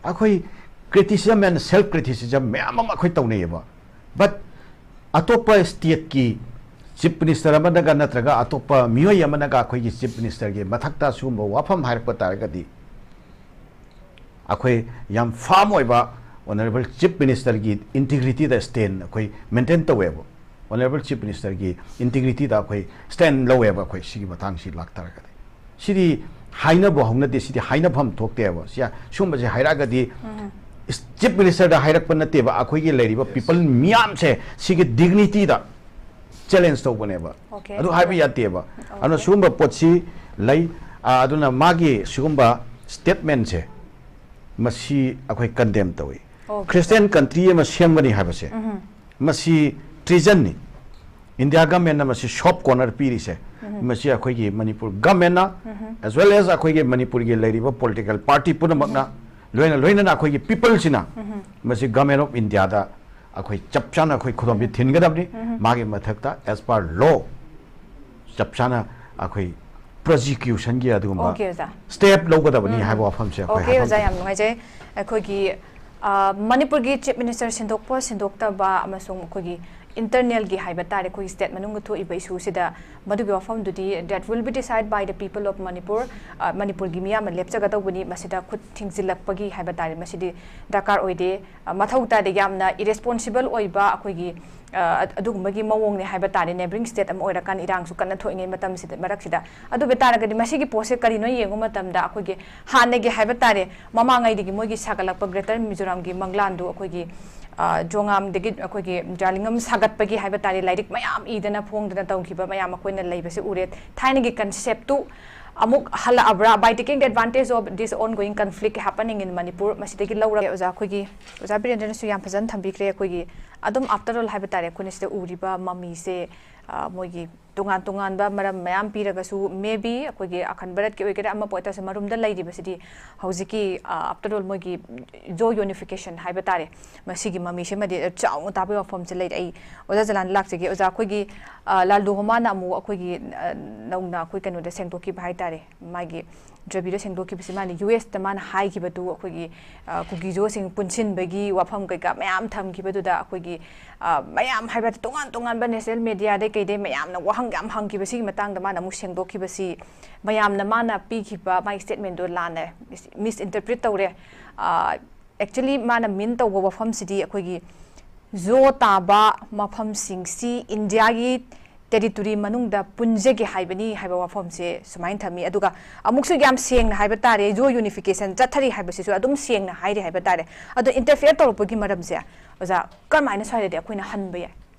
ꯑꯩꯈꯣꯏ criticism and self criticism ꯃꯌꯥꯝ ꯑꯃ ꯑꯩꯈꯣꯏ ꯇꯧꯅꯩꯌꯦꯕ꯫ ꯕꯠ ꯑꯇꯣꯞꯄ ꯁ꯭ꯇꯦꯠꯀꯤ ꯆꯤꯐ ꯃꯤꯅꯤꯁꯇꯔ ꯑꯃꯅꯒ ꯅꯠꯇ꯭ꯔꯒ ꯑꯇꯣꯞꯄ ꯃꯤꯑꯣꯏ ꯑꯃꯅꯒ ꯑꯩꯈꯣꯏꯒꯤ ꯆꯤꯐ ꯃꯤꯅꯤꯁꯇꯔꯒꯤ ꯃꯊꯛꯇ ꯁꯤꯒꯨꯝꯕ ꯋꯥꯐꯝ ꯍꯥꯏꯔꯛꯄ ꯇꯥꯔꯒꯗꯤ ꯑꯩꯈꯣꯏ ꯌꯥꯝ ꯐꯥꯔꯝ ꯑꯣꯏꯕ ꯑꯣꯅꯔꯦꯕꯜ ꯆꯤꯐ ꯃꯤꯅꯤꯁꯇꯔꯒꯤ ꯏꯟꯇꯤꯒ꯭ꯔꯤꯇꯤꯗ ꯁ꯭ꯇꯦꯟ ꯑꯩꯈꯣꯏ ꯃꯦꯟꯇꯦꯟ ꯇꯧꯋꯦꯕ꯫ ꯑꯣꯅꯔꯦꯕꯜ ꯆꯤꯐ ꯃꯤꯅꯤꯁꯇꯔꯒꯤ ꯏꯟꯇꯤꯒ꯭ꯔꯤꯇꯤꯗ ꯑꯩꯈꯣꯏ ꯁ꯭ꯇꯦꯟ ꯂꯧꯋꯦꯕ ꯑꯩꯈꯣꯏ ꯁꯤꯒꯤ ꯃꯇꯥꯡꯁꯤ ꯂꯥꯛꯇꯥꯔꯒꯗꯤ꯫ ꯁꯤꯗꯤ ꯍꯥꯏꯅꯕ ꯍꯧꯅꯗꯦ, ꯁꯤꯗꯤ ꯍꯥꯏꯅꯐꯝ ꯊꯣꯛꯇꯦꯕ꯫ ꯁꯤ ꯁꯤꯒꯨꯝꯕꯁꯦ ꯍꯥꯏꯔꯛꯑꯒꯗꯤ ꯆꯤꯐ ꯃꯤꯅꯤꯁꯇꯔꯗ ꯍꯥꯏꯔꯛꯄ ꯅꯠꯇꯦꯕ, ꯑꯩꯈꯣꯏꯒꯤ ꯂꯩꯔꯤꯕ ꯄꯤꯄꯜ ꯃꯤꯌꯥꯝꯁꯦ ꯁꯤꯒꯤ ꯗꯤꯒꯅꯤꯇꯤꯗ ꯆꯦꯂꯦꯟꯖ ꯇꯧꯕꯅꯦꯕ꯫ ꯑꯣꯀꯦ꯫ ꯑꯗꯨ ꯍꯥꯏꯕ ꯌꯥꯗꯦꯕ꯫ ꯑꯗꯨꯅ ꯁꯤꯒꯨꯝꯕ ꯄꯣꯠꯁꯤ ꯂꯩ꯫ ꯑ, ꯑꯗꯨꯅ ꯃꯥꯒꯤ ꯁꯤꯒꯨꯝꯕ ꯁ꯭ꯇꯦꯠꯃꯦꯟꯁꯦ ꯃꯁꯤ ꯑꯩꯈꯣꯏ ꯀꯟꯗꯦꯝ ꯇꯧꯏ꯫ ꯑꯣꯀꯦ꯫ ꯈ꯭ꯔꯤꯁꯇꯤꯌꯥꯟ ꯀꯟꯇ꯭ꯔꯤ ꯑꯃ ꯁꯦꯝꯒꯅꯤ ꯍꯥꯏꯕꯁꯦ ꯃꯁꯤ ꯇ꯭ꯔꯤꯖꯟꯅꯤ꯫ ꯏꯟꯗꯤꯌꯥ ꯒꯃꯦꯟꯅ ꯃꯁꯤ ꯁꯣꯐ ꯀꯣꯔꯅꯔ ꯄꯤꯔꯤꯁꯦ ꯃꯁꯤ ꯑꯩꯈꯣꯏꯒꯤ ꯃꯅꯤꯄꯨꯔ ꯒꯃꯦꯟꯅ, ꯑꯦꯖ ꯋꯦꯜ ꯑꯦꯖ ꯑꯩꯈꯣꯏꯒꯤ ꯃꯅꯤꯄꯨꯔꯒꯤ ꯂꯩꯔꯤꯕ ꯄꯣꯂꯤꯇꯤꯀꯦꯜ ꯄꯥꯔꯇꯤ ꯄꯨꯝꯅꯃꯛꯅ, ꯂꯣꯏꯅ ꯂꯣꯏꯅꯅ ꯑꯩꯈꯣꯏꯒꯤ ꯄꯤꯄꯜꯁꯤꯅ ꯃꯁꯤ ꯒꯃꯦꯟ ꯑꯣꯐ ꯏꯟꯗꯤꯌꯥꯗ ꯑꯩꯈꯣꯏ ꯆꯞ ꯆꯥꯅ ꯑꯩꯈꯣꯏ ꯈꯨꯗꯣꯝꯕꯤ ꯊꯤꯟꯒꯗꯕꯅꯤ꯫ ꯃꯥꯒꯤ ꯃꯊꯛꯇ as per law ꯆꯞ ꯆꯥꯅ ꯑꯩꯈꯣꯏ ꯄ꯭ꯔꯣꯁꯤꯀ꯭ꯌꯨꯁꯟꯒꯤ ꯑꯗꯨꯒꯨꯝꯕ ꯑꯣꯀꯦ, ꯑꯣꯖꯥ꯫ ꯁ꯭ꯇꯦꯞ ꯂꯧꯒꯗꯕꯅꯤ ꯍꯥꯏꯕ ꯋꯥꯐꯝꯁꯦ ꯑꯩꯈꯣꯏ ꯑꯣꯀꯦ, ꯑꯣꯖꯥ, ꯍꯥꯏꯐꯝ ꯌꯥꯝ ꯅꯨꯡꯉꯥꯏꯖꯩ꯫ ꯑꯩꯈꯣꯏꯒꯤ, ꯑ, ꯃꯅꯤꯄꯨꯔꯒꯤ ꯆꯤꯐ ꯃꯤꯅꯤꯁꯇꯔ ꯁꯤꯟꯗꯣꯛꯄ ꯁꯤꯟꯗꯣꯛꯇꯕ ꯑꯃꯁꯨꯡ ꯑꯩꯈꯣꯏꯒꯤ ꯏꯟꯇꯔꯅꯦꯜꯒꯤ ꯍꯥꯏꯕ ꯇꯥꯔꯦ, ꯑꯩꯈꯣꯏꯒꯤ ꯁ꯭ꯇꯦꯠ ꯃꯅꯨꯡꯗ ꯊꯣꯛꯏꯕ ꯏꯁꯨꯁꯤꯗ ꯃꯗꯨꯒꯤ ꯋꯥꯐꯝꯗꯨꯗꯤ that will be decide by the people of Manipur, ꯑ, ꯃꯅꯤꯄꯨꯔꯒꯤ ꯃꯤꯌꯥꯝꯅ ꯂꯦꯞꯆꯒꯗꯧꯕꯅꯤ, ꯃꯁꯤꯗ ꯈꯨꯠ ꯊꯤꯡꯖꯤꯜꯂꯛꯄꯒꯤ ꯍꯥꯏꯕ ꯇꯥꯔꯦ, ꯃꯁꯤꯗꯤ ꯗꯔꯀꯥꯔ ꯑꯣꯏꯗꯦ꯫ ꯑ, ꯃꯊꯧ ꯇꯥꯗꯦ, ꯌꯥꯝꯅ ꯏꯔꯦꯁꯄꯣꯟꯁꯤꯕꯜ ꯑꯣꯏꯕ ꯑꯩꯈꯣꯏꯒꯤ, ꯑ, ꯑꯗꯨꯒꯨꯝꯕꯒꯤ ꯃꯑꯣꯡꯅꯦ ꯍꯥꯏꯕ ꯇꯥꯔꯦ, ꯅꯦꯕꯔꯤꯡ ꯁ꯭ꯇꯦꯠ ꯑꯃ ꯑꯣꯏꯔꯀꯥꯟꯗ ꯏꯔꯥꯡꯁꯨ ꯀꯟꯅ ꯊꯣꯛꯏꯉꯩ ꯃꯇꯝꯁꯤꯗ, ꯃꯔꯛꯁꯤꯗ꯫ ꯑꯗꯨ ꯑꯣꯏꯕ ꯇꯥꯔꯒꯗꯤ ꯃꯁꯤꯒꯤ ꯄꯣꯠꯁꯦ ꯀꯔꯤꯅꯣ ꯌꯦꯡꯕ ꯃꯇꯝꯗ ꯑꯩꯈꯣꯏꯒꯤ ꯍꯥꯟꯅꯒꯤ ꯍꯥꯏꯕ ꯇꯥꯔꯦ, ꯃꯃꯥꯡꯉꯩꯗꯒꯤ ꯃꯣꯏꯒꯤ ꯁꯥꯒꯠꯂꯛꯄ ꯒ꯭ꯔꯦꯇꯔ ꯃꯤꯖꯣꯔꯥꯝꯒꯤ ꯃꯪꯂꯥꯟꯗꯨ ꯑꯩꯈꯣꯏꯒꯤ, ꯑ, ꯖꯣꯉꯥꯝꯗꯒꯤ ꯑꯩꯈꯣꯏꯒꯤ ꯖꯥꯂꯤꯡꯉꯝ ꯁꯥꯒꯠꯄꯒꯤ ꯍꯥꯏꯕ ꯇꯥꯔꯦ, ꯂꯥꯏꯔꯤꯛ ꯃꯌꯥꯝ ꯏꯗꯅ ꯐꯣꯡꯗꯅ ꯇꯧꯈꯤꯕ ꯃꯌꯥꯝ ꯑꯩꯈꯣꯏꯅ ꯂꯩꯕꯁꯦ ꯎꯔꯦ꯫ ꯊꯥꯏꯅꯒꯤ ꯀꯟꯁꯦꯞꯇꯨ ꯑꯃꯨꯛ ꯍꯜꯂꯛꯑꯕ꯭ꯔꯥ? By taking the advantage of this ongoing conflict happening in Manipur, ꯃꯁꯤꯗꯒꯤ ꯂꯧꯔꯒ ꯑꯣꯖꯥ ꯑꯩꯈꯣꯏꯒꯤ ꯑꯣꯖꯥ ꯕꯤꯔꯦꯟꯗ꯭ꯔꯅꯁꯨ ꯌꯥꯝ ꯐꯖꯅ ꯊꯝꯕꯤꯈ꯭ꯔꯦ꯫ ꯑꯩꯈꯣꯏꯒꯤ ꯑꯗꯨꯝ after all ꯍꯥꯏꯕ ꯇꯥꯔꯦ, ꯑꯩꯈꯣꯏꯅ ꯁꯤꯗ ꯎꯔꯤꯕ ꯃꯃꯤꯁꯦ, ꯑ, ꯃꯣꯏꯒꯤ ꯇꯣꯉꯥꯟ ꯇꯣꯉꯥꯟꯕ ꯃꯔꯝ ꯃꯌꯥꯝ ꯄꯤꯔꯒꯁꯨ, maybe ꯑꯩꯈꯣꯏꯒꯤ ꯑꯈꯟ ꯚꯥꯔꯠꯀꯤ ꯑꯣꯏꯒꯦꯔꯥ ꯑꯃꯕꯨ ꯑꯣꯏꯇꯥꯔꯁꯨ, ꯃꯔꯨꯝꯗ ꯂꯩꯔꯤꯕꯁꯤꯗꯤ ꯍꯧꯖꯤꯛꯀꯤ, ꯑ, after all ꯃꯣꯏꯒꯤ Zo unification ꯍꯥꯏꯕ ꯇꯥꯔꯦ, ꯃꯁꯤꯒꯤ ꯃꯃꯤꯁꯤꯃꯗꯤ ꯆꯥꯎꯅ ꯇꯥꯕꯒꯤ ꯋꯥꯐꯝꯁꯦ ꯂꯩꯔꯦ꯫ ꯑꯩ ꯑꯣꯖꯥ ꯖꯂꯥꯟꯗ ꯂꯥꯛꯆꯒꯦ꯫ ꯑꯣꯖꯥ, ꯑꯩꯈꯣꯏꯒꯤ, ꯑ, ꯂꯥꯜ ꯗꯨꯍꯣꯃꯥꯅ ꯑꯃꯨꯛ ꯑꯩꯈꯣꯏꯒꯤ, ꯑ, ꯅꯧꯅ ꯑꯩꯈꯣꯏ ꯀꯩꯅꯣꯗ ꯁꯦꯡꯗꯣꯛꯈꯤꯕ ꯍꯥꯏ ꯇꯥꯔꯦ, ꯃꯥꯒꯤ ꯏꯟꯇꯔꯚ꯭ꯌꯨꯗ ꯁꯦꯡꯗꯣꯛꯈꯤꯕꯁꯤ, ꯃꯥꯅ ꯌꯨ ꯑꯦꯁꯇ ꯃꯥꯅ ꯍꯥꯏꯈꯤꯕꯗꯨ, ꯑꯩꯈꯣꯏꯒꯤ, ꯑ, ꯀꯨꯀꯤ ꯖꯣꯁꯤꯡ ꯄꯨꯟꯁꯤꯟꯕꯒꯤ ꯋꯥꯐꯝ ꯀꯩꯀꯥ ꯃꯌꯥꯝ ꯊꯝꯈꯤꯕꯗꯨꯗ, ꯑꯩꯈꯣꯏꯒꯤ, ꯑ, ꯃꯌꯥꯝ ꯍꯥꯏꯕ ꯇꯥꯔꯦ, ꯇꯣꯉꯥꯟ ꯇꯣꯉꯥꯟꯕ ꯅꯦꯁꯅꯦꯜ ꯃꯦꯗꯤꯌꯥꯗꯩ ꯀꯩꯗꯩ ꯃꯌꯥꯝꯅ ꯋꯥꯍꯪ ꯌꯥꯝ ꯍꯪꯈꯤꯕꯁꯤꯒꯤ ꯃꯇꯥꯡꯗ ꯃꯥꯅ ꯑꯃꯨꯛ ꯁꯦꯡꯗꯣꯛꯈꯤꯕꯁꯤ, ꯃꯌꯥꯝꯅ ꯃꯥꯅ ꯄꯤꯈꯤꯕ ꯃꯥꯒꯤ ꯁ꯭ꯇꯦꯠꯃꯦꯟꯗꯣ ꯂꯥꯟꯅ ꯃꯤꯁ ꯏꯟꯇꯔꯄ꯭ꯔꯤꯠ ꯇꯧꯔꯦ꯫ ꯑ, actually ꯃꯥꯅ ꯃꯤꯟ ꯇꯧꯕ ꯋꯥꯐꯝꯁꯤꯗꯤ ꯑꯩꯈꯣꯏꯒꯤ ꯖꯣ ꯇꯥꯕ ꯃꯐꯝꯁꯤꯡꯁꯤ ꯏꯟꯗꯤꯌꯥꯒꯤ ꯇꯦꯔꯤꯇꯣꯔꯤ ꯃꯅꯨꯡꯗ ꯄꯨꯟꯖꯒꯦ ꯍꯥꯏꯕꯅꯤ ꯍꯥꯏꯕ ꯋꯥꯐꯝꯁꯦ ꯁꯨꯃꯥꯏꯅ ꯊꯝꯃꯤ꯫ ꯑꯗꯨꯒ ꯑꯃꯨꯛꯁꯨ ꯌꯥꯝ ꯁꯦꯡꯅ ꯍꯥꯏꯕ ꯇꯥꯔꯦ, ꯖꯣ ꯌꯨꯅꯤꯐꯤꯀꯦꯁꯟ ꯆꯠꯊꯔꯤ ꯍꯥꯏꯕꯁꯤꯁꯨ ꯑꯗꯨꯝ ꯁꯦꯡꯅ ꯍꯥꯏꯔꯤ ꯍꯥꯏꯕ ꯇꯥꯔꯦ꯫ ꯑꯗꯣ ꯏꯟꯇꯔꯐꯤꯌꯔ ꯇꯧꯔꯛꯄꯒꯤ ꯃꯔꯝꯁꯦ, ꯑꯣꯖꯥ, ꯀꯔꯝꯍꯥꯏꯅ ꯁ꯭ꯋꯥꯏꯗꯗꯤ ꯑꯩꯈꯣꯏꯅ ꯍꯟꯕ ꯌꯥꯏ?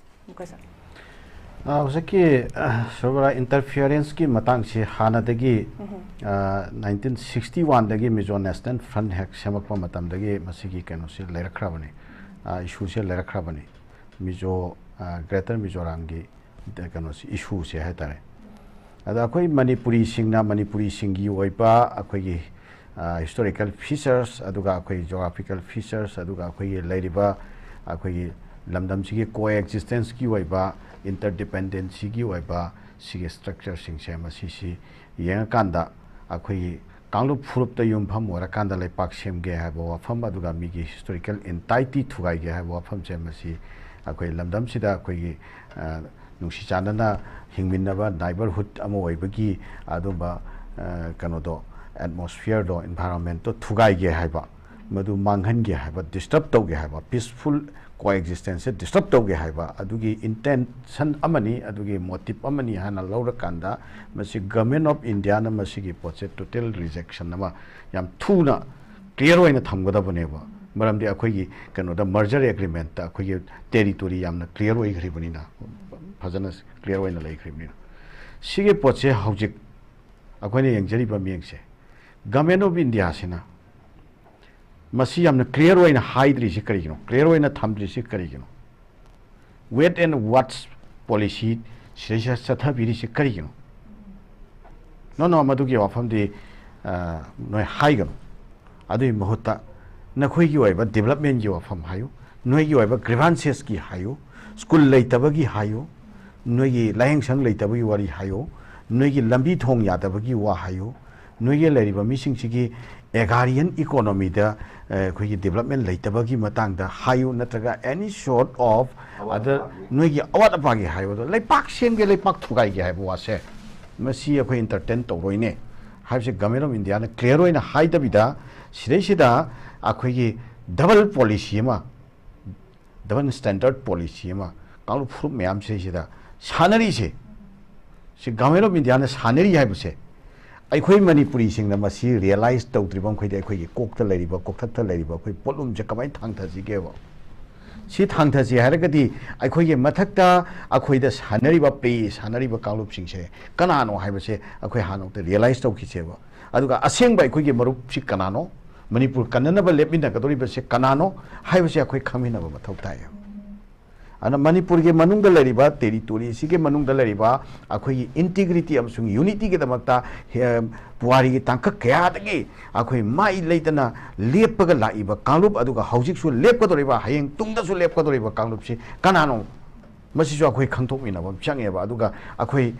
ꯑꯃꯨꯛꯀꯁꯨ꯫ ꯑ, ꯍꯧꯖꯤꯛꯀꯤ, ꯑ, ꯁꯔꯕꯔꯥ ꯏꯟꯇꯔꯐꯤꯌꯔꯦꯟꯁꯀꯤ ꯃꯇꯥꯡꯁꯤ ꯍꯥꯟꯅꯗꯒꯤ, ꯑ, ꯅꯥꯏꯟꯇꯤꯟ ꯁꯤꯛꯁꯇꯤ ꯋꯥꯟꯗꯒꯤ ꯃꯤꯖꯣ ꯅꯦꯁꯅꯦꯜ ꯐ꯭ꯔꯟꯠ ꯍꯦꯛ ꯁꯦꯝꯃꯛꯄ ꯃꯇꯝꯗꯒꯤ ꯃꯁꯤꯒꯤ ꯀꯩꯅꯣꯁꯤ ꯂꯩꯔꯛꯈ꯭ꯔꯕꯅꯤ, ꯑ, ꯏꯁꯨꯁꯦ ꯂꯩꯔꯛꯈ꯭ꯔꯕꯅꯤ꯫ ꯃꯤꯖꯣ, ꯑ, ꯒ꯭ꯔꯦꯇꯔ ꯃꯤꯖꯣꯔꯥꯝꯒꯤ ꯀꯩꯅꯣꯁꯤ, ꯏꯁꯨꯁꯦ ꯍꯥꯏ ꯇꯥꯔꯦ꯫ ꯑꯗ ꯑꯩꯈꯣꯏ ꯃꯅꯤꯄꯨꯔꯤꯁꯤꯡꯅ ꯃꯅꯤꯄꯨꯔꯤꯁꯤꯡꯒꯤ ꯑꯣꯏꯕ ꯑꯩꯈꯣꯏꯒꯤ, ꯑ, ꯍꯤꯁꯇꯣꯔꯤꯀꯦꯜ ꯐꯤꯆꯔꯁ, ꯑꯗꯨꯒ ꯑꯩꯈꯣꯏ ꯖꯣꯒ꯭ꯔꯥꯐꯤꯀꯦꯜ ꯐꯤꯆꯔꯁ, ꯑꯗꯨꯒ ꯑꯩꯈꯣꯏꯒꯤ ꯂꯩꯔꯤꯕ ꯑꯩꯈꯣꯏꯒꯤ ꯂꯝꯗꯝꯁꯤꯒꯤ ꯀꯣ ꯑꯦꯛꯖꯤꯁꯇꯦꯟꯁꯀꯤ ꯑꯣꯏꯕ, ꯏꯟꯇꯔꯗꯤꯄꯦꯟꯗꯦꯟꯁꯤꯒꯤ ꯑꯣꯏꯕ ꯁꯤꯒꯤ ꯁ꯭ꯇ꯭ꯔꯛꯆꯔꯁꯤꯡꯁꯦ, ꯃꯁꯤꯁꯤ ꯌꯦꯡꯉꯀꯥꯟꯗ ꯑꯩꯈꯣꯏꯒꯤ ꯀꯥꯡꯂꯨꯞ ꯐꯨꯔꯨꯞꯇ ꯌꯨꯝꯐꯝ ꯑꯣꯏꯔꯀꯥꯟꯗ ꯂꯩꯄꯥꯛ ꯁꯦꯝꯒꯦ ꯍꯥꯏꯕ ꯋꯥꯐꯝ, ꯑꯗꯨꯒ ꯃꯤꯒꯤ ꯍꯤꯁꯇꯣꯔꯤꯀꯦꯜ ꯏꯟꯇꯥꯏꯇꯤ ꯊꯨꯒꯥꯏꯒꯦ ꯍꯥꯏꯕ ꯋꯥꯐꯝꯁꯦ, ꯃꯁꯤ ꯑꯩꯈꯣꯏ ꯂꯝꯗꯝꯁꯤꯗ ꯑꯩꯈꯣꯏꯒꯤ, ꯑ, ꯅꯨꯡꯁꯤ ꯆꯥꯟꯅꯅ ꯍꯤꯡꯃꯤꯟꯅꯕ ꯅꯥꯏꯕꯔꯍꯨꯗ ꯑꯃ ꯑꯣꯏꯕꯒꯤ ꯑꯗꯨꯝꯕ, ꯑ, ꯀꯩꯅꯣꯗꯣ, ꯑꯦꯠꯃꯣꯁꯐꯤꯌꯔꯗꯣ, ꯏꯟꯚꯥꯏꯔꯣꯟꯃꯦꯟꯠꯇꯣ ꯊꯨꯒꯥꯏꯒꯦ ꯍꯥꯏꯕ, ꯃꯗꯨ ꯃꯥꯡꯍꯟꯒꯦ ꯍꯥꯏꯕ, ꯗꯤꯁꯇꯔꯕ ꯇꯧꯒꯦ ꯍꯥꯏꯕ, ꯄꯤꯁꯐꯨꯜ ꯀꯣ ꯑꯦꯛꯖꯤꯁꯇꯦꯟꯁꯁꯦ ꯗꯤꯁꯇꯔꯕ ꯇꯧꯒꯦ ꯍꯥꯏꯕ, ꯑꯗꯨꯒꯤ ꯏꯟꯇꯦꯟꯁꯟ ꯑꯃꯅꯤ, ꯑꯗꯨꯒꯤ ꯃꯣꯇꯤꯕ ꯑꯃꯅꯤ ꯍꯥꯏꯅ ꯂꯧꯔꯀꯥꯟꯗ, ꯃꯁꯤ ꯒꯚꯔꯟꯃꯦꯟꯠ ꯑꯣꯐ ꯏꯟꯗꯤꯌꯥꯅ ꯃꯁꯤꯒꯤ ꯄꯣꯠꯁꯦ ꯇꯣꯇꯦꯜ ꯔꯤꯖꯦꯛꯁꯟ ꯑꯃ ꯌꯥꯝ ꯊꯨꯅ ꯀ꯭ꯂꯤꯌꯥꯔ ꯑꯣꯏꯅ ꯊꯝꯒꯗꯕꯅꯦꯕ꯫ ꯃꯔꯝꯗꯤ ꯑꯩꯈꯣꯏꯒꯤ ꯀꯩꯅꯣꯗ, ꯃꯔꯖꯔ ꯑꯦꯒ꯭ꯔꯤꯃꯦꯟꯠꯇ ꯑꯩꯈꯣꯏꯒꯤ ꯇꯦꯔꯤꯇꯣꯔꯤ ꯌꯥꯝꯅ ꯀ꯭ꯂꯤꯌꯥꯔ ꯑꯣꯏꯈ꯭ꯔꯤꯕꯅꯤꯅ, ꯐꯖꯅ ꯀ꯭ꯂꯤꯌꯥꯔ ꯑꯣꯏꯅ ꯂꯩꯈ꯭ꯔꯤꯕꯅꯤꯅ, ꯁꯤꯒꯤ ꯄꯣꯠꯁꯦ ꯍꯧꯖꯤꯛ ꯑꯩꯈꯣꯏꯅ ꯌꯦꯡꯖꯔꯤꯕ ꯃꯤꯠꯌꯦꯡꯁꯦ, Government of Indiaꯁꯤꯅ ꯃꯁꯤ ꯌꯥꯝꯅ clear ꯑꯣꯏꯅ ꯍꯥꯏꯗ꯭ꯔꯤꯁꯤ ꯀꯔꯤꯒꯤꯅꯣ? Clear ꯑꯣꯏꯅ ꯊꯝꯗ꯭ꯔꯤꯁꯤ ꯀꯔꯤꯒꯤꯅꯣ? Wait and watch policy ꯁꯤꯗꯩꯁꯤꯗ ꯆꯠꯊꯕꯤꯔꯤꯁꯤ ꯀꯔꯤꯒꯤꯅꯣ? No, no, ꯃꯗꯨꯒꯤ ꯋꯥꯐꯝꯗꯤ, ꯑ, ꯅꯣꯏ ꯍꯥꯏꯒꯅꯨ꯫ ꯑꯗꯨꯒꯤ ꯃꯍꯨꯠꯇ ꯅꯈꯣꯏꯒꯤ ꯑꯣꯏꯕ developmentꯀꯤ ꯋꯥꯐꯝ ꯍꯥꯏꯌꯨ, ꯅꯣꯏꯒꯤ ꯑꯣꯏꯕ grievancesꯀꯤ ꯍꯥꯏꯌꯨ, school ꯂꯩꯇꯕꯒꯤ ꯍꯥꯏꯌꯨ, ꯅꯣꯏꯒꯤ ꯂꯥꯌꯦꯡꯁꯪ ꯂꯩꯇꯕꯒꯤ ꯋꯥꯔꯤ ꯍꯥꯏꯌꯨ, ꯅꯣꯏꯒꯤ ꯂꯝꯕꯤ ꯊꯣꯡ ꯌꯥꯗꯕꯒꯤ ꯋꯥ ꯍꯥꯏꯌꯨ, ꯅꯣꯏꯒꯤ ꯂꯩꯔꯤꯕ ꯃꯤꯁꯤꯡꯁꯤꯒꯤ agrarian economyꯗ, ꯑ, ꯑꯩꯈꯣꯏꯒꯤ development ꯂꯩꯇꯕꯒꯤ ꯃꯇꯥꯡꯗ ꯍꯥꯏꯌꯨ, ꯅꯠꯇ꯭ꯔꯒ any sort of other ꯅꯣꯏꯒꯤ ꯑꯋꯥꯠ ꯑꯄꯥꯒꯤ ꯍꯥꯏꯌꯨ꯫ ꯑꯗꯣ ꯂꯩꯄꯥꯛ ꯁꯦꯝꯒꯦ, ꯂꯩꯄꯥꯛ ꯊꯨꯒꯥꯏꯒꯦ ꯍꯥꯏꯕ ꯋꯥꯁꯦ, ꯃꯁꯤ ꯑꯩꯈꯣꯏ entertain ꯇꯧꯔꯣꯏꯅꯦ ꯍꯥꯏꯕꯁꯦ Government of Indiaꯅ clear ꯑꯣꯏꯅ ꯍꯥꯏꯗꯕꯤꯗ, ꯁꯤꯗꯩꯁꯤꯗ ꯑꯩꯈꯣꯏꯒꯤ double policy ꯑꯃ, double standard policy ꯑꯃ ꯀꯥꯡꯂꯨꯞ ꯐꯨꯔꯨꯞ ꯃꯌꯥꯝ ꯁꯤꯗꯩꯁꯤꯗ ꯁꯥꯟꯅꯔꯤꯁꯦ, ꯁꯤ Government of Indiaꯅ ꯁꯥꯟꯅꯔꯤ ꯍꯥꯏꯕꯁꯦ, ꯑꯩꯈꯣꯏ ꯃꯅꯤꯄꯨꯔꯤꯁꯤꯡꯅ ꯃꯁꯤ realize ꯇꯧꯗ꯭ꯔꯤꯕ ꯃꯈꯩꯗꯤ ꯑꯩꯈꯣꯏꯒꯤ ꯀꯣꯛꯇ ꯂꯩꯔꯤꯕ, ꯀꯣꯛꯊꯛꯇ ꯂꯩꯔꯤꯕ ꯑꯩꯈꯣꯏ ꯄꯣꯠꯂꯨꯝꯁꯦ ꯀꯃꯥꯏꯅ ꯊꯥꯡꯊꯁꯤꯒꯦꯕ? ꯁꯤ ꯊꯥꯡꯊꯁꯤ ꯍꯥꯏꯔꯒꯗꯤ ꯑꯩꯈꯣꯏꯒꯤ ꯃꯊꯛꯇ ꯑꯩꯈꯣꯏꯗ ꯁꯥꯟꯅꯔꯤꯕ, play ꯁꯥꯟꯅꯔꯤꯕ ꯀꯥꯡꯂꯨꯞꯁꯤꯡꯁꯦ ꯀꯅꯥꯅꯣ ꯍꯥꯏꯕꯁꯦ ꯑꯩꯈꯣꯏ ꯍꯥꯟꯅ ꯑꯃꯨꯛꯇ realize ꯇꯧꯈꯤꯁꯦꯕ꯫ ꯑꯗꯨꯒ ꯑꯁꯦꯡꯕ ꯑꯩꯈꯣꯏꯒꯤ ꯃꯔꯨꯞꯁꯤ ꯀꯅꯥꯅꯣ? ꯃꯅꯤꯄꯨꯔ ꯀꯟꯅꯅꯕ ꯂꯦꯞꯃꯤꯟꯅꯒꯗꯧꯔꯤꯕꯁꯦ ꯀꯅꯥꯅꯣ ꯍꯥꯏꯕꯁꯦ ꯑꯩꯈꯣꯏ ꯈꯪꯃꯤꯟꯅꯕ ꯃꯊꯧ ꯇꯥꯏ꯫ ꯑꯗꯨꯅ ꯃꯅꯤꯄꯨꯔꯒꯤ ꯃꯅꯨꯡꯗ ꯂꯩꯔꯤꯕ, territory ꯑꯁꯤꯒꯤ ꯃꯅꯨꯡꯗ ꯂꯩꯔꯤꯕ ꯑꯩꯈꯣꯏꯒꯤ integrityꯒꯤ ꯑꯃꯁꯨꯡ unityꯒꯤꯗꯃꯛꯇ, ꯑꯦ, ꯄꯨꯋꯥꯔꯤꯒꯤ ꯇꯥꯡꯀꯛ ꯀꯌꯥꯗꯒꯤ ꯑꯩꯈꯣꯏ ꯃꯥꯏ ꯂꯩꯇꯅ ꯂꯦꯞꯄꯒ ꯂꯥꯛꯏꯕ ꯀꯥꯡꯂꯨꯞ, ꯑꯗꯨꯒ ꯍꯧꯖꯤꯛꯁꯨ ꯂꯦꯞꯀꯗꯧꯔꯤꯕ, ꯍꯌꯦꯡ ꯇꯨꯡꯗꯁꯨ ꯂꯦꯞꯀꯗꯧꯔꯤꯕ ꯀꯥꯡꯂꯨꯞꯁꯤ ꯀꯅꯥꯅꯣ? ꯃꯁꯤꯁꯨ ꯑꯩꯈꯣꯏ ꯈꯪꯗꯣꯛꯃꯤꯟꯅꯕ ꯑꯃ ꯆꯪꯉꯦꯕ꯫ ꯑꯗꯨꯒ ꯑꯩꯈꯣꯏ,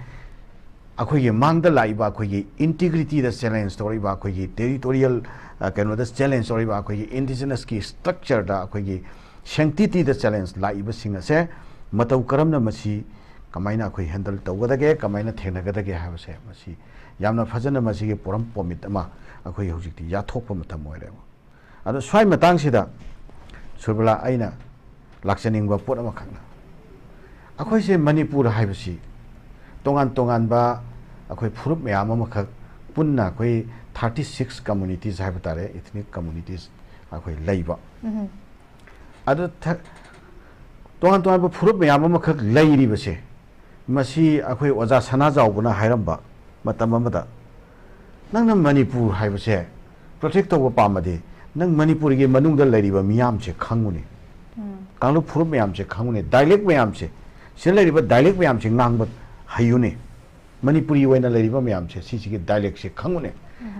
ꯑꯩꯈꯣꯏꯒꯤ ꯃꯥꯡꯗ ꯂꯥꯛꯏꯕ ꯑꯩꯈꯣꯏꯒꯤ integrityꯗ challenge ꯇꯧꯔꯛꯏꯕ, ꯑꯩꯈꯣꯏꯒꯤ territorial, ꯑ, ꯀꯩꯅꯣꯗ challenge ꯇꯧꯔꯛꯏꯕ, ꯑꯩꯈꯣꯏꯒꯤ indigenousꯀꯤ structureꯗ, ꯑꯩꯈꯣꯏꯒꯤ sanctityꯗ challenge ꯂꯥꯛꯏꯕꯁꯤꯡ ꯑꯁꯦ ꯃꯇꯧ ꯀꯔꯝꯅ ꯃꯁꯤ ꯀꯃꯥꯏꯅ ꯑꯩꯈꯣꯏ handle ꯇꯧꯒꯗꯒꯦ, ꯀꯃꯥꯏꯅ ꯊꯦꯡꯅꯒꯗꯒꯦ ꯍꯥꯏꯕꯁꯦ, ꯃꯁꯤ ꯌꯥꯝꯅ ꯐꯖꯅ ꯃꯁꯤꯒꯤ ꯄꯣꯔꯝ ꯄꯣꯃꯤꯠ ꯑꯃ ꯑꯩꯈꯣꯏ ꯍꯧꯖꯤꯛꯇꯤ ꯌꯥꯊꯣꯛꯄ ꯃꯇꯝ ꯑꯣꯏꯔꯦꯕ꯫ ꯑꯗꯣ ꯁ꯭ꯋꯥꯏ ꯃꯇꯥꯡꯁꯤꯗ ꯁꯨꯔꯕꯂꯥ, ꯑꯩꯅ ꯂꯥꯛꯆꯅꯤꯡꯕ ꯄꯣꯠ ꯑꯃꯈꯛꯅ, ꯑꯩꯈꯣꯏꯁꯦ ꯃꯅꯤꯄꯨꯔ ꯍꯥꯏꯕꯁꯤ ꯇꯣꯉꯥꯟ ꯇꯣꯉꯥꯟꯕ ꯑꯩꯈꯣꯏ ꯐꯨꯔꯨꯞ ꯃꯌꯥꯝ ꯑꯃꯈꯛ ꯄꯨꯟꯅ ꯑꯩꯈꯣꯏ thirty six communities ꯍꯥꯏꯕ ꯇꯥꯔꯦ, ethnic communities ꯑꯩꯈꯣꯏ ꯂꯩꯕ꯫ ꯎꯝ꯫ ꯑꯗꯨ ꯊ-, ꯇꯣꯉꯥꯟ ꯇꯣꯉꯥꯟꯕ ꯐꯨꯔꯨꯞ ꯃꯌꯥꯝ ꯑꯃꯈꯛ ꯂꯩꯔꯤꯕꯁꯦ, ꯃꯁꯤ ꯑꯩꯈꯣꯏ ꯑꯣꯖꯥ ꯁꯅꯥꯖꯥꯎꯕꯅ ꯍꯥꯏꯔꯝꯕ ꯃꯇꯝ ꯑꯃꯗ, ꯅꯪꯅ ꯃꯅꯤꯄꯨꯔ ꯍꯥꯏꯕꯁꯦ ꯄ꯭ꯔꯣꯇꯦꯛ ꯇꯧꯕ ꯄꯥꯝꯃꯗꯤ, ꯅꯪ ꯃꯅꯤꯄꯨꯔꯒꯤ ꯃꯅꯨꯡꯗ ꯂꯩꯔꯤꯕ ꯃꯤꯌꯥꯝꯁꯦ ꯈꯪꯉꯨꯅꯦ꯫ ꯀꯥꯡꯂꯨꯞ ꯐꯨꯔꯨꯞ ꯃꯌꯥꯝꯁꯦ ꯈꯪꯉꯨꯅꯦ, ꯗꯥꯏꯂꯦꯛ ꯃꯌꯥꯝꯁꯦ, ꯁꯤꯗ ꯂꯩꯔꯤꯕ ꯗꯥꯏꯂꯦꯛ ꯃꯌꯥꯝꯁꯦ ꯉꯥꯡꯕ ꯍꯩꯌꯨꯅꯦ꯫ ꯃꯅꯤꯄꯨꯔꯤ ꯑꯣꯏꯅ ꯂꯩꯔꯤꯕ ꯃꯌꯥꯝꯁꯦ, ꯁꯤꯁꯤꯒꯤ ꯗꯥꯏꯂꯦꯛꯁꯦ ꯈꯪꯉꯨꯅꯦ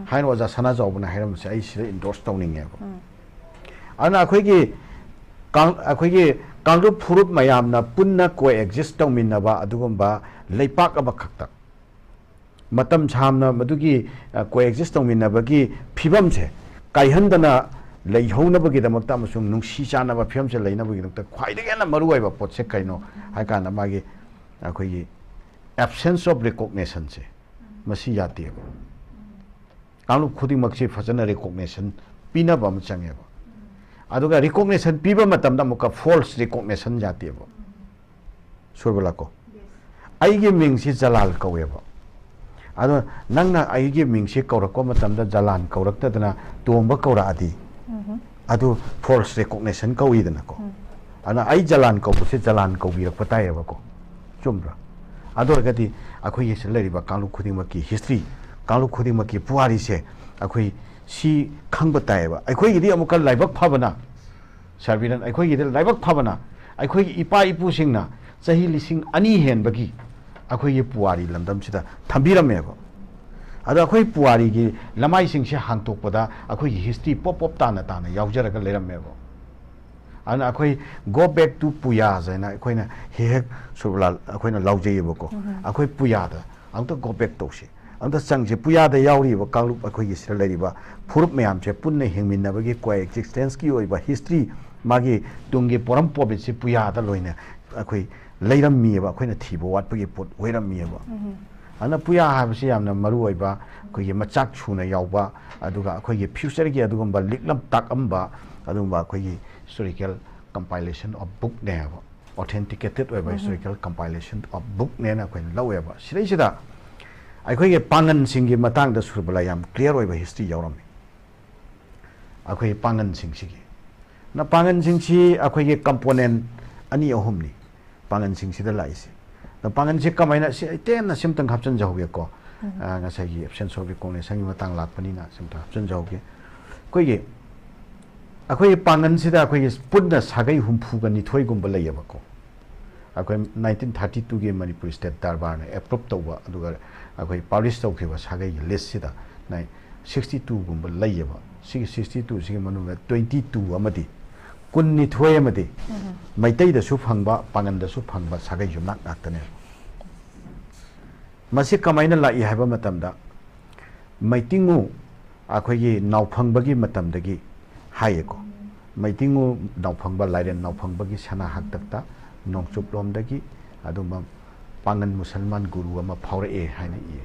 ꯍꯥꯏꯅ ꯑꯣꯖꯥ ꯁꯅꯥꯖꯥꯎꯕꯅ ꯍꯥꯏꯔꯝꯕꯁꯦ ꯑꯩ ꯁꯤꯗ ꯏꯟꯗꯣꯔꯁ ꯇꯧꯅꯤꯡꯉꯦꯕ꯫ ꯑꯗꯨꯅ ꯑꯩꯈꯣꯏꯒꯤ ꯀꯥꯡ-, ꯑꯩꯈꯣꯏꯒꯤ ꯀꯥꯡꯂꯨꯞ ꯐꯨꯔꯨꯞ ꯃꯌꯥꯝꯅ ꯄꯨꯟꯅ ꯀꯣ ꯑꯦꯛꯖꯤꯁ ꯇꯧꯃꯤꯟꯅꯕ ꯑꯗꯨꯒꯨꯝꯕ ꯂꯩꯄꯥꯛ ꯑꯃꯈꯛꯇ ꯃꯇꯝ ꯁꯥꯡꯅ ꯃꯗꯨꯒꯤ, ꯑ, ꯀꯣ ꯑꯦꯛꯖꯤꯁ ꯇꯧꯃꯤꯟꯅꯕꯒꯤ ꯐꯤꯕꯝꯁꯦ ꯀꯥꯏꯍꯟꯗꯅ ꯂꯩꯍꯧꯅꯕꯒꯤꯗꯃꯛꯇ ꯑꯃꯁꯨꯡ ꯅꯨꯡꯁꯤ ꯆꯥꯟꯅꯕ ꯐꯤꯕꯝꯁꯦ ꯂꯩꯅꯕꯒꯤꯗꯃꯛꯇ ꯈ꯭ꯋꯥꯏꯗꯒꯤ ꯍꯦꯟꯅ ꯃꯔꯨꯑꯣꯏꯕ ꯄꯣꯠꯁꯦ ꯀꯩꯅꯣ ꯍꯥꯏ ꯀꯥꯟꯗ ꯃꯥꯒꯤ ꯑꯩꯈꯣꯏꯒꯤ absence of recognitionꯁꯦ ꯃꯁꯤ ꯌꯥꯗꯦꯕ꯫ ꯀꯥꯡꯂꯨꯞ ꯈꯨꯗꯤꯡꯃꯛꯁꯤ ꯐꯖꯅ recognition ꯄꯤꯅꯕ ꯑꯃ ꯆꯪꯉꯦꯕ꯫ ꯑꯗꯨꯒ recognition ꯄꯤꯕ ꯃꯇꯝꯗ ꯑꯃꯨꯛꯀ false recognition ꯌꯥꯗꯦꯕ꯫ ꯁꯨꯔꯕꯂꯥꯀꯣ? ꯑꯩꯒꯤ ꯃꯤꯡꯁꯤ ꯖꯂꯥꯜ ꯀꯧꯋꯦꯕ꯫ ꯑꯗꯣ ꯅꯪꯅ ꯑꯩꯒꯤ ꯃꯤꯡꯁꯤ ꯀꯧꯔꯛꯄ ꯃꯇꯝꯗ ꯖꯂꯥꯟ ꯀꯧꯔꯛꯇꯗꯅ ꯇꯣꯝꯕ ꯀꯧꯔꯛꯑꯗꯤ, ꯑꯗꯨ false recognition ꯀꯧꯏꯗꯅꯀꯣ꯫ ꯑꯗꯨꯅ ꯑꯩ ꯖꯂꯥꯟ ꯀꯧꯕꯁꯦ ꯖꯂꯥꯟ ꯀꯧꯕꯤꯔꯛꯄ ꯇꯥꯏꯌꯦꯕꯀꯣ꯫ ꯆꯨꯝꯕ꯭ꯔꯥ? ꯑꯗꯨ ꯑꯣꯏꯔꯒꯗꯤ ꯑꯩꯈꯣꯏꯒꯤ ꯁꯤꯗ ꯂꯩꯔꯤꯕ ꯀꯥꯡꯂꯨꯞ ꯈꯨꯗꯤꯡꯃꯛꯀꯤ history, ꯀꯥꯡꯂꯨꯞ ꯈꯨꯗꯤꯡꯃꯛꯀꯤ ꯄꯨꯋꯥꯔꯤꯁꯦ ꯑꯩꯈꯣꯏ ꯁꯤ ꯈꯪꯕ ꯇꯥꯏꯌꯦꯕ꯫ ꯑꯩꯈꯣꯏꯒꯤꯗꯤ ꯑꯃꯨꯛꯀ ꯂꯥꯏꯕꯛ ꯐꯕꯅ, ꯁꯥꯔ ꯕꯤꯔꯦꯟ, ꯑꯩꯈꯣꯏꯒꯤꯗꯤ ꯂꯥꯏꯕꯛ ꯐꯕꯅ ꯑꯩꯈꯣꯏꯒꯤ ꯏꯄꯥ ꯏꯄꯨꯁꯤꯡꯅ ꯆꯍꯤ ꯂꯤꯁꯤꯡ ꯑꯅꯤ ꯍꯦꯟꯕꯒꯤ ꯑꯩꯈꯣꯏꯒꯤ ꯄꯨꯋꯥꯔꯤ ꯂꯝꯗꯝꯁꯤꯗ ꯊꯝꯕꯤꯔꯝꯃꯦꯕ꯫ ꯑꯗꯣ ꯑꯩꯈꯣꯏ ꯄꯨꯋꯥꯔꯤꯒꯤ ꯂꯃꯥꯏꯁꯤꯡꯁꯦ ꯍꯥꯡꯇꯣꯛꯄꯗ ꯑꯩꯈꯣꯏꯒꯤ history ꯄꯣꯞ ꯄꯣꯞ ꯇꯥꯅ ꯇꯥꯅ ꯌꯥꯎꯖꯔꯒ ꯂꯩꯔꯝꯃꯦꯕ꯫ ꯑꯗꯨꯅ ꯑꯩꯈꯣꯏ go back to ꯄꯨꯌꯥꯁ ꯍꯥꯏꯅ ꯑꯩꯈꯣꯏꯅ ꯍꯦꯛ ꯍꯦꯛ ꯁꯨꯔ-, ꯑꯩꯈꯣꯏꯅ ꯂꯥꯎꯖꯩꯌꯦꯕꯀꯣ꯫ ꯑꯩꯈꯣꯏ ꯄꯨꯌꯥꯗ ꯑꯝꯇ go back ꯇꯧꯁꯤ, ꯑꯝꯇ ꯆꯪꯁꯤ꯫ ꯄꯨꯌꯥꯗ ꯌꯥꯎꯔꯤꯕ ꯀꯥꯡꯂꯨꯞ, ꯑꯩꯈꯣꯏꯒꯤ ꯁꯤꯗ ꯂꯩꯔꯤꯕ ꯐꯨꯔꯨꯞ ꯃꯌꯥꯝꯁꯦ ꯄꯨꯟꯅ ꯍꯤꯡꯃꯤꯟꯅꯕꯒꯤ, co existenceꯀꯤ ꯑꯣꯏꯕ history, ꯃꯥꯒꯤ ꯇꯨꯡꯒꯤ ꯄꯣꯔꯝ ꯄꯣꯕꯤꯠꯁꯤ ꯄꯨꯌꯥꯗ ꯂꯣꯏꯅ ꯑꯩꯈꯣꯏ ꯂꯩꯔꯝꯃꯤꯑꯕ, ꯑꯩꯈꯣꯏꯅ ꯊꯤꯕ ꯋꯥꯠꯄꯒꯤ ꯄꯣꯠ ꯑꯣꯏꯔꯝꯃꯤꯑꯕ꯫ ꯑꯗꯨꯅ ꯄꯨꯌꯥ ꯍꯥꯏꯕꯁꯤ ꯌꯥꯝꯅ ꯃꯔꯨ ꯑꯣꯏꯕ, ꯑꯩꯈꯣꯏꯒꯤ ꯃꯆꯥꯛ ꯁꯨꯅ ꯌꯥꯎꯕ, ꯑꯗꯨꯒ ꯑꯩꯈꯣꯏꯒꯤ futureꯒꯤ ꯑꯗꯨꯒꯨꯝꯕ ꯂꯤꯛꯂꯝ ꯇꯥꯛꯂꯝꯕ ꯑꯗꯨꯒꯨꯝꯕ ꯑꯩꯈꯣꯏꯒꯤ historical compilation of bookꯅꯦ ꯍꯥꯏꯕ꯫ Authenticated ꯑꯣꯏꯕ historical compilation of bookꯅꯦꯅ ꯑꯩꯈꯣꯏꯅ ꯂꯧꯋꯦꯕ꯫ ꯁꯤꯗꯩꯁꯤꯗ ꯑꯩꯈꯣꯏꯒꯤ ꯄꯥꯡꯒꯟꯁꯤꯡꯒꯤ ꯃꯇꯥꯡꯗ ꯁꯨꯔꯕꯂꯥ ꯌꯥꯝ clear ꯑꯣꯏꯕ history ꯌꯥꯎꯔꯝꯃꯤ꯫ ꯑꯩꯈꯣꯏꯒꯤ ꯄꯥꯡꯒꯟꯁꯤꯡꯁꯤꯒꯤ, ꯅ ꯄꯥꯡꯒꯟꯁꯤꯡꯁꯤ ꯑꯩꯈꯣꯏꯒꯤ component ꯑꯅꯤ ꯑꯍꯨꯝꯅꯤ ꯄꯥꯡꯒꯟꯁꯤꯡꯁꯤꯗ ꯂꯥꯛꯏꯁꯦ꯫ ꯑꯗꯣ ꯄꯥꯡꯒꯟꯁꯤ ꯀꯃꯥꯏꯅ, ꯁꯤ ꯑꯩ ꯇꯦꯟꯅ ꯁꯤꯝꯇꯪ ꯍꯥꯞꯆꯤꯟꯖꯍꯧꯒꯦꯀꯣ꯫ ꯑ, ꯉꯁꯥꯏꯒꯤ absence of recognition ꯒꯤ ꯃꯇꯥꯡ ꯂꯥꯛꯄꯅꯤꯅ ꯁꯤꯝꯇ ꯍꯥꯞꯆꯤꯟꯖꯍꯧꯒꯦ꯫ ꯑꯩꯈꯣꯏꯒꯤ ꯑꯩꯈꯣꯏꯒꯤ ꯄꯥꯡꯒꯟꯁꯤꯗ ꯑꯩꯈꯣꯏꯒꯤ ꯄꯨꯟꯅ ꯁꯥꯒꯩ ꯍꯨꯝꯐꯨꯒ ꯅꯤꯊꯣꯏꯒꯨꯝꯕ ꯂꯩꯌꯦꯕꯀꯣ꯫ ꯑꯩꯈꯣꯏ nineteen thirty two ꯒꯤ ꯃꯅꯤꯄꯨꯔ state ꯗꯔꯕꯥꯔꯅ approve ꯇꯧꯕ, ꯑꯗꯨꯒ ꯑꯩꯈꯣꯏ publish ꯇꯧꯈꯤꯕ ꯁꯥꯒꯩꯒꯤ list ꯁꯤꯗ ꯅꯥꯏ-, sixty two ꯒꯨꯝꯕ ꯂꯩꯌꯦꯕ꯫ ꯁꯤꯒꯤ sixty two ꯁꯤꯒꯤ ꯃꯅꯨꯡꯗ twenty two ꯑꯃꯗꯤ ꯀꯨꯟꯅꯤꯊꯣꯏ ꯑꯃꯗꯤ ꯃꯩꯇꯩꯗꯁꯨ ꯐꯪꯕ, ꯄꯥꯡꯒꯟꯗꯁꯨ ꯐꯪꯕ ꯁꯥꯒꯩ ꯌꯨꯝꯅꯥꯛ ꯉꯥꯛꯇꯅꯦꯕ꯫ ꯃꯁꯤ ꯀꯃꯥꯏꯅ ꯂꯥꯛꯏ ꯍꯥꯏꯕ ꯃꯇꯝꯗ, ꯃꯩꯇꯤꯡꯉꯨ ꯑꯩꯈꯣꯏꯒꯤ ꯅꯥꯎꯐꯪꯕꯒꯤ ꯃꯇꯝꯗꯒꯤ ꯍꯥꯏꯌꯦꯀꯣ꯫ ꯃꯩꯇꯤꯡꯉꯨ ꯅꯥꯎꯐꯪꯕ, ꯂꯥꯏꯔꯦꯟ ꯅꯥꯎꯐꯪꯕꯒꯤ ꯁꯅꯥ ꯍꯥꯛꯇꯛꯇ ꯅꯣꯡꯆꯨꯞꯂꯣꯝꯗꯒꯤ ꯑꯗꯨꯝꯕ ꯄꯥꯡꯒꯟ ꯃꯨꯁꯜꯃꯥꯟ ꯒꯨꯔꯨ ꯑꯃ ꯐꯥꯎꯔꯛꯑꯦ ꯍꯥꯏꯅ ꯏꯌꯦ꯫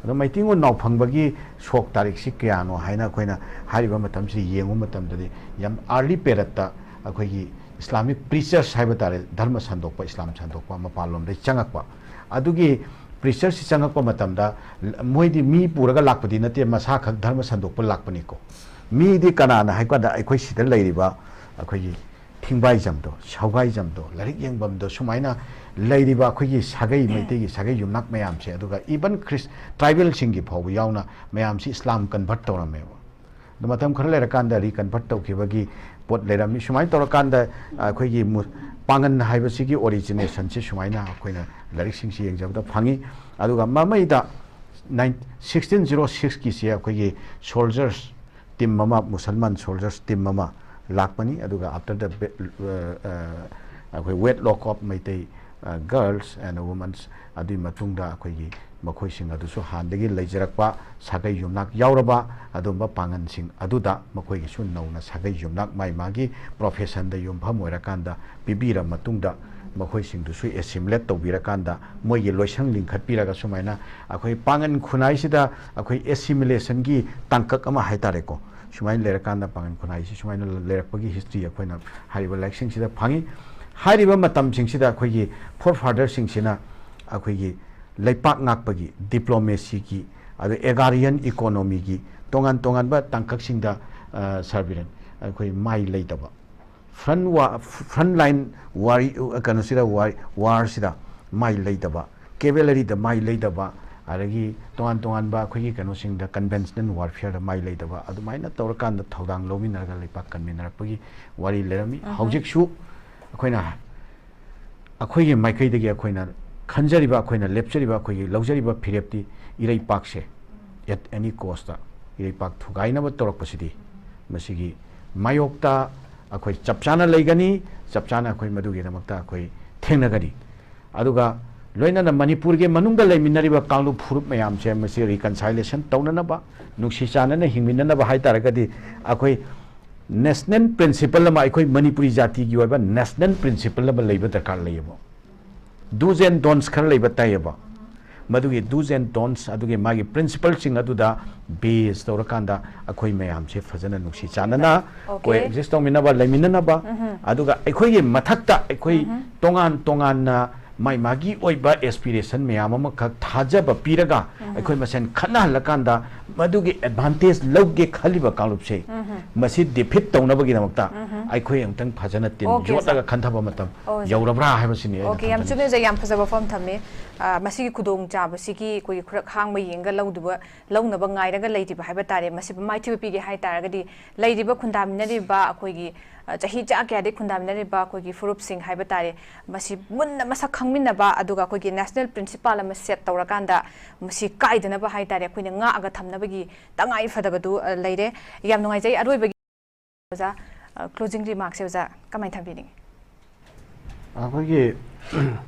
ꯑꯗꯣ ꯃꯩꯇꯤꯡꯉꯨ ꯅꯥꯎꯐꯪꯕꯒꯤ ꯁꯣꯛ ꯇꯥꯔꯤꯛꯁꯤ ꯀꯌꯥꯅꯣ ꯍꯥꯏꯅ ꯑꯩꯈꯣꯏꯅ ꯍꯥꯏꯔꯤꯕ ꯃꯇꯝꯁꯤ ꯌꯦꯡꯕ ꯃꯇꯝꯗꯗꯤ, ꯌꯥꯝ early period ꯇ ꯑꯩꯈꯣꯏꯒꯤ Islamic preachers ꯍꯥꯏꯕ ꯇꯥꯔꯦ, ꯙꯔꯃ ꯁꯟꯗꯣꯛꯄ, ꯏꯁꯂꯥꯝ ꯁꯟꯗꯣꯛꯄ ꯃꯄꯥꯟꯂꯣꯝꯗꯒꯤ ꯆꯪꯉꯛꯄ꯫ ꯑꯗꯨꯒꯤ preachers ꯁꯤ ꯆꯪꯉꯛꯄ ꯃꯇꯝꯗ, ꯃꯣꯏꯗꯤ ꯃꯤ ꯄꯨꯔꯒ ꯂꯥꯛꯄꯗꯤ ꯅꯠꯇꯦ, ꯃꯁꯥ ꯈꯛ ꯙꯔꯃ ꯁꯟꯗꯣꯛꯄ ꯂꯥꯛꯄꯅꯤꯀꯣ꯫ ꯃꯤꯗꯤ ꯀꯅꯥꯅ ꯍꯥꯏꯕ ꯀꯥꯟꯗ, ꯑꯩꯈꯣꯏ ꯁꯤꯗ ꯂꯩꯔꯤꯕ ꯑꯩꯈꯣꯏꯒꯤ ꯊꯤꯡꯕꯥꯏꯖꯝꯗꯣ, ꯁꯧꯒꯥꯏꯖꯝꯗꯣ, ꯂꯥꯏꯔꯤꯛ ꯌꯦꯡꯐꯝꯗꯣ, ꯁꯨꯃꯥꯏꯅ ꯂꯩꯔꯤꯕ ꯑꯩꯈꯣꯏꯒꯤ ꯁꯥꯒꯩ, ꯃꯩꯇꯩꯒꯤ ꯁꯥꯒꯩ ꯌꯨꯝꯅꯥꯛ ꯃꯌꯥꯝꯁꯦ, ꯑꯗꯨꯒ even ꯈ꯭ꯔꯤꯁ-, tribal ꯁꯤꯡꯒꯤ ꯐꯥꯎꯕ ꯌꯥꯎꯅ ꯃꯌꯥꯝꯁꯤ ꯏꯁꯂꯥꯝ convert ꯇꯧꯔꯝꯃꯦꯕ꯫ ꯑꯗꯣ ꯃꯇꯝ ꯈꯔ ꯂꯩꯔꯀꯥꯟꯗ reconvert ꯇꯧꯈꯤꯕꯒꯤ ꯄꯣꯠ ꯂꯩꯔꯝꯃꯤ꯫ ꯁꯨꯃꯥꯏꯅ ꯇꯧꯔꯀꯥꯟꯗ ꯑꯩꯈꯣꯏꯒꯤ ꯃꯨ-, ꯄꯥꯡꯒꯟ ꯍꯥꯏꯕꯁꯤꯒꯤ origination ꯁꯤ ꯁꯨꯃꯥꯏꯅ ꯑꯩꯈꯣꯏꯅ ꯂꯥꯏꯔꯤꯛꯁꯤꯡꯁꯤ ꯌꯦꯡꯖꯕꯗ ꯐꯪꯉꯤ꯫ ꯑꯗꯨꯒ ꯃꯃꯩꯗ ꯅꯥꯏꯟ-, sixteen zero six ꯀꯤꯁꯦ ꯑꯩꯈꯣꯏꯒꯤ soldiers team ꯑꯃ, ꯃꯨꯁꯜꯃꯥꯟ soldiers team ꯑꯃ ꯂꯥꯛꯄꯅꯤ꯫ ꯑꯗꯨꯒ after the ba-, ꯑ, ꯑ, ꯑꯩꯈꯣꯏ wedlock of ꯃꯩꯇꯩ, ꯑ, girls and women's, ꯑꯗꯨꯒꯤ ꯃꯇꯨꯡꯗ ꯑꯩꯈꯣꯏꯒꯤ ꯃꯈꯣꯏꯁꯤꯡ ꯑꯗꯨꯁꯨ ꯍꯥꯟꯅꯗꯒꯤ ꯂꯩꯖꯔꯛꯄ ꯁꯥꯒꯩ ꯌꯨꯝꯅꯥꯛ ꯌꯥꯎꯔꯕ ꯑꯗꯨꯝꯕ ꯄꯥꯡꯒꯟꯁꯤꯡ ꯑꯗꯨꯗ ꯃꯈꯣꯏꯒꯤꯁꯨ ꯅꯧꯅ ꯁꯥꯒꯩ ꯌꯨꯝꯅꯥꯛ ꯃꯥꯏ ꯃꯥꯒꯤ profession ꯗ ꯌꯨꯝꯐꯝ ꯑꯣꯏꯔꯀꯥꯟꯗ ꯄꯤꯕꯤꯔ ꯃꯇꯨꯡꯗ, ꯃꯈꯣꯏꯁꯤꯡꯗꯨꯁꯨ assimilate ꯇꯧꯕꯤꯔꯀꯥꯟꯗ, ꯃꯣꯏꯒꯤ ꯂꯣꯏꯁꯪ ꯂꯤꯡꯈꯠꯄꯤꯔꯒ, ꯁꯨꯃꯥꯏꯅ ꯑꯩꯈꯣꯏ ꯄꯥꯡꯒꯟ ꯈꯨꯟꯅꯥꯏꯁꯤꯗ ꯑꯩꯈꯣꯏ assimilation ꯒꯤ ꯇꯥꯡꯀꯛ ꯑꯃ ꯍꯥꯏꯇꯥꯔꯦꯀꯣ, ꯁꯨꯃꯥꯏꯅ ꯂꯩꯔꯀꯥꯟꯗ ꯄꯥꯡꯒꯟ ꯈꯨꯟꯅꯥꯏꯁꯤ ꯁꯨꯃꯥꯏꯅ ꯂꯩꯔꯛꯄꯒꯤ history ꯑꯩꯈꯣꯏꯅ ꯍꯥꯏꯔꯤꯕ ꯂꯥꯏꯔꯤꯛꯁꯤꯡꯁꯤꯗ ꯐꯪꯉꯤ꯫ ꯍꯥꯏꯔꯤꯕ ꯃꯇꯝꯁꯤꯡꯁꯤꯗ ꯑꯩꯈꯣꯏꯒꯤ forefather ꯁꯤꯡꯁꯤꯅ ꯑꯩꯈꯣꯏꯒꯤ ꯂꯩꯄꯥꯛ ꯉꯥꯛꯄꯒꯤ, diplomacy ꯒꯤ, ꯑꯗ agrarian economy ꯒꯤ ꯇꯣꯉꯥꯟ ꯇꯣꯉꯥꯟꯕ ꯇꯥꯡꯀꯛꯁꯤꯡꯗ, ꯑ, ꯁꯥꯔ ꯕꯤꯔꯦꯟ, ꯑꯩꯈꯣꯏ ꯃꯥꯏ ꯂꯩꯇꯕ, front ꯋꯥ-, front line ꯋꯥꯔꯤ, ꯀꯩꯅꯣꯁꯤꯗ ꯋꯥꯔꯤ, war ꯁꯤꯗ ꯃꯥꯏ ꯂꯩꯇꯕ, cavalry ꯗ ꯃꯥꯏ ꯂꯩꯇꯕ, ꯑꯗꯒꯤ ꯇꯣꯉꯥꯟ ꯇꯣꯉꯥꯟꯕ ꯑꯩꯈꯣꯏꯒꯤ ꯀꯩꯅꯣꯁꯤꯡꯗ, ꯀꯟꯚꯦꯟꯁꯅꯦꯜ ꯋꯥꯔꯐꯤꯌꯔꯗ ꯃꯥꯏ ꯂꯩꯇꯕ, ꯑꯗꯨꯃꯥꯏꯅ ꯇꯧꯔꯀꯥꯟꯗ ꯊꯧꯗꯥꯡ ꯂꯧꯃꯤꯟꯅꯔꯒ ꯂꯩꯄꯥꯛ ꯀꯟꯃꯤꯟꯅꯔꯛꯄꯒꯤ ꯋꯥꯔꯤ ꯂꯩꯔꯝꯃꯤ꯫ ꯍꯧꯖꯤꯛꯁꯨ ꯑꯩꯈꯣꯏꯅ, ꯑꯩꯈꯣꯏꯒꯤ ꯃꯥꯏꯀꯩꯗꯒꯤ ꯑꯩꯈꯣꯏꯅ ꯈꯟꯖꯔꯤꯕ, ꯑꯩꯈꯣꯏꯅ ꯂꯦꯞꯆꯔꯤꯕ, ꯑꯩꯈꯣꯏꯒꯤ ꯂꯧꯖꯔꯤꯕ ꯐꯤꯔꯦꯞꯇꯤ, ꯏꯔꯩꯄꯥꯛꯁꯦ at any cost ꯏꯔꯩꯄꯥꯛ ꯊꯨꯒꯥꯏꯅꯕ ꯇꯧꯔꯛꯄꯁꯤꯗꯤ, ꯃꯁꯤꯒꯤ ꯃꯥꯌꯣꯛꯇ ꯑꯩꯈꯣꯏ ꯆꯞ ꯆꯥꯅ ꯂꯩꯒꯅꯤ, ꯆꯞ ꯆꯥꯅ ꯑꯩꯈꯣꯏ ꯃꯗꯨꯒꯤꯗꯃꯛꯇ ꯑꯩꯈꯣꯏ ꯊꯦꯡꯅꯒꯅꯤ꯫ ꯑꯗꯨꯒ ꯂꯣꯏꯅꯅ ꯃꯅꯤꯄꯨꯔꯒꯤ ꯃꯅꯨꯡꯗ ꯂꯩꯃꯤꯟꯅꯔꯤꯕ ꯀꯥꯡꯂꯨꯞ ꯐꯨꯔꯨꯞ ꯃꯌꯥꯝꯁꯦ ꯃꯁꯤ ꯔꯤꯀꯟꯁꯥꯏꯂꯦꯁꯟ ꯇꯧꯅꯅꯕ, ꯅꯨꯡꯁꯤ ꯆꯥꯟꯅꯅ ꯍꯤꯡꯃꯤꯟꯅꯅꯕ ꯍꯥꯏ ꯇꯥꯔꯒꯗꯤ, ꯑꯩꯈꯣꯏ ꯅꯦꯁꯅꯦꯜ ꯄ꯭ꯔꯤꯟꯁꯤꯄꯜ ꯑꯃ, ꯑꯩꯈꯣꯏ ꯃꯅꯤꯄꯨꯔꯤ ꯖꯥꯇꯤꯒꯤ ꯑꯣꯏꯕ ꯅꯦꯁꯅꯦꯜ ꯄ꯭ꯔꯤꯟꯁꯤꯄꯜ ꯑꯃ ꯂꯩꯕ ꯗꯔꯀꯥꯔ ꯂꯩꯌꯦꯕ꯫ ꯗꯨꯁ ꯑꯦꯟ ꯗꯣꯟꯁ ꯈꯔ ꯂꯩꯕ ꯇꯥꯏꯌꯦꯕ꯫ ꯃꯗꯨꯒꯤ ꯗꯨꯁ ꯑꯦꯟ ꯗꯣꯟꯁ ꯑꯗꯨꯒꯤ ꯃꯥꯒꯤ ꯄ꯭ꯔꯤꯟꯁꯤꯄꯜꯁꯤꯡ ꯑꯗꯨꯗ ꯕꯦꯁ ꯇꯧꯔꯀꯥꯟꯗ ꯑꯩꯈꯣꯏ ꯃꯌꯥꯝꯁꯦ ꯐꯖꯅ ꯅꯨꯡꯁꯤ ꯆꯥꯟꯅꯅ ꯀꯣ ꯑꯦꯛꯖꯤꯁ ꯇꯧꯃꯤꯟꯅꯕ, ꯂꯩꯃꯤꯟꯅꯅꯕ, ꯑꯗꯨꯒ ꯑꯩꯈꯣꯏꯒꯤ ꯃꯊꯛꯇ ꯑꯩꯈꯣꯏ ꯇꯣꯉꯥꯟ ꯇꯣꯉꯥꯟꯅ ꯃꯥꯏ ꯃꯥꯒꯤ ꯑꯣꯏꯕ ꯑꯦꯁꯄꯤꯔꯦꯁꯟ ꯃꯌꯥꯝ ꯑꯃꯈꯛ ꯊꯥꯖꯕ ꯄꯤꯔꯒ ꯑꯩꯈꯣꯏ ꯃꯁꯦꯟ ꯈꯠꯅꯍꯜꯂꯀꯥꯟꯗ ꯃꯗꯨꯒꯤ ꯑꯦꯗꯚꯥꯟꯇꯦꯖ ꯂꯧꯒꯦ ꯈꯜꯂꯤꯕ ꯀꯥꯡꯂꯨꯞꯁꯦ ꯃꯁꯤ ꯗꯤꯐꯤꯠ ꯇꯧꯅꯕꯒꯤꯗꯃꯛꯇ ꯑꯩꯈꯣꯏ ꯑꯃꯨꯛꯇꯪ ꯐꯖꯅ ꯇꯤꯝ ꯑꯣꯀꯦ, ꯑꯣꯖꯥ꯫ ꯌꯣꯠꯂꯒ ꯈꯟꯊꯕ ꯃꯇꯝ ꯑꯣ, ꯑꯣꯖꯥ꯫ ꯌꯧꯔꯕ꯭ꯔꯥ ꯍꯥꯏꯕꯁꯤꯅꯤ ꯑꯩꯅ ꯑꯣꯀꯦ, ꯌꯥꯝ ꯊꯝꯖꯅꯤꯡꯉꯤ꯫ ꯆꯨꯝꯃꯦ, ꯑꯣꯖꯥ, ꯌꯥꯝ ꯐꯖꯕ ꯋꯥꯐꯝ ꯊꯝꯃꯤ꯫ ꯑ, ꯃꯁꯤꯒꯤ ꯈꯨꯗꯣꯡꯆꯥꯕꯁꯤꯒꯤ ꯑꯩꯈꯣꯏꯒꯤ ꯈꯨꯔꯛ ꯍꯥꯡꯕ ꯌꯦꯡꯉꯒ ꯂꯧꯗꯨꯕ, ꯂꯧꯅꯕ ꯉꯥꯏꯔꯒ ꯂꯩꯔꯤꯕ ꯍꯥꯏꯕ ꯇꯥꯔꯦ꯫ ꯃꯁꯤꯕꯨ ꯃꯥꯏꯊꯤꯕ ꯄꯤꯒꯦ ꯍꯥꯏ ꯇꯥꯔꯒꯗꯤ ꯂꯩꯔꯤꯕ ꯈꯨꯟꯗꯥꯃꯤꯟꯅꯔꯤꯕ ꯑꯩꯈꯣꯏꯒꯤ, ꯑ, ꯆꯍꯤ ꯆꯥ ꯀꯌꯥꯗꯒꯤ ꯈꯨꯟꯗꯥꯃꯤꯟꯅꯔꯤꯕ ꯑꯩꯈꯣꯏꯒꯤ ꯐꯨꯔꯨꯞꯁꯤꯡ ꯍꯥꯏꯕ ꯇꯥꯔꯦ, ꯃꯁꯤ ꯃꯨꯟꯅ ꯃꯁꯛ ꯈꯪꯃꯤꯟꯅꯕ, ꯑꯗꯨꯒ ꯑꯩꯈꯣꯏꯒꯤ ꯅꯦꯁꯅꯦꯜ ꯄ꯭ꯔꯤꯟꯁꯤꯄꯥꯜ ꯑꯃ ꯁꯦꯠ ꯇꯧꯔꯀꯥꯟꯗ ꯃꯁꯤ ꯀꯥꯏꯗꯅꯕ ꯍꯥꯏ ꯇꯥꯔꯦ, ꯑꯩꯈꯣꯏꯅ ꯉꯥꯛꯑꯒ ꯊꯝꯅꯕꯒꯤ ꯇꯉꯥꯏ ꯐꯗꯕꯗꯨ, ꯑ, ꯂꯩꯔꯦ꯫ ꯌꯥꯝ ꯅꯨꯡꯉꯥꯏꯖꯩ꯫ ꯑꯔꯣꯏꯕꯒꯤ ꯑꯣꯖꯥ, ꯑ, ꯀ꯭ꯂꯣꯖꯤꯡ ꯔꯤꯃꯥꯔꯛꯁꯦ ꯑꯣꯖꯥ ꯀꯃꯥꯏꯅ ꯊꯝꯕꯤꯅꯤꯡꯉꯤ? ꯑꯩꯈꯣꯏꯒꯤ,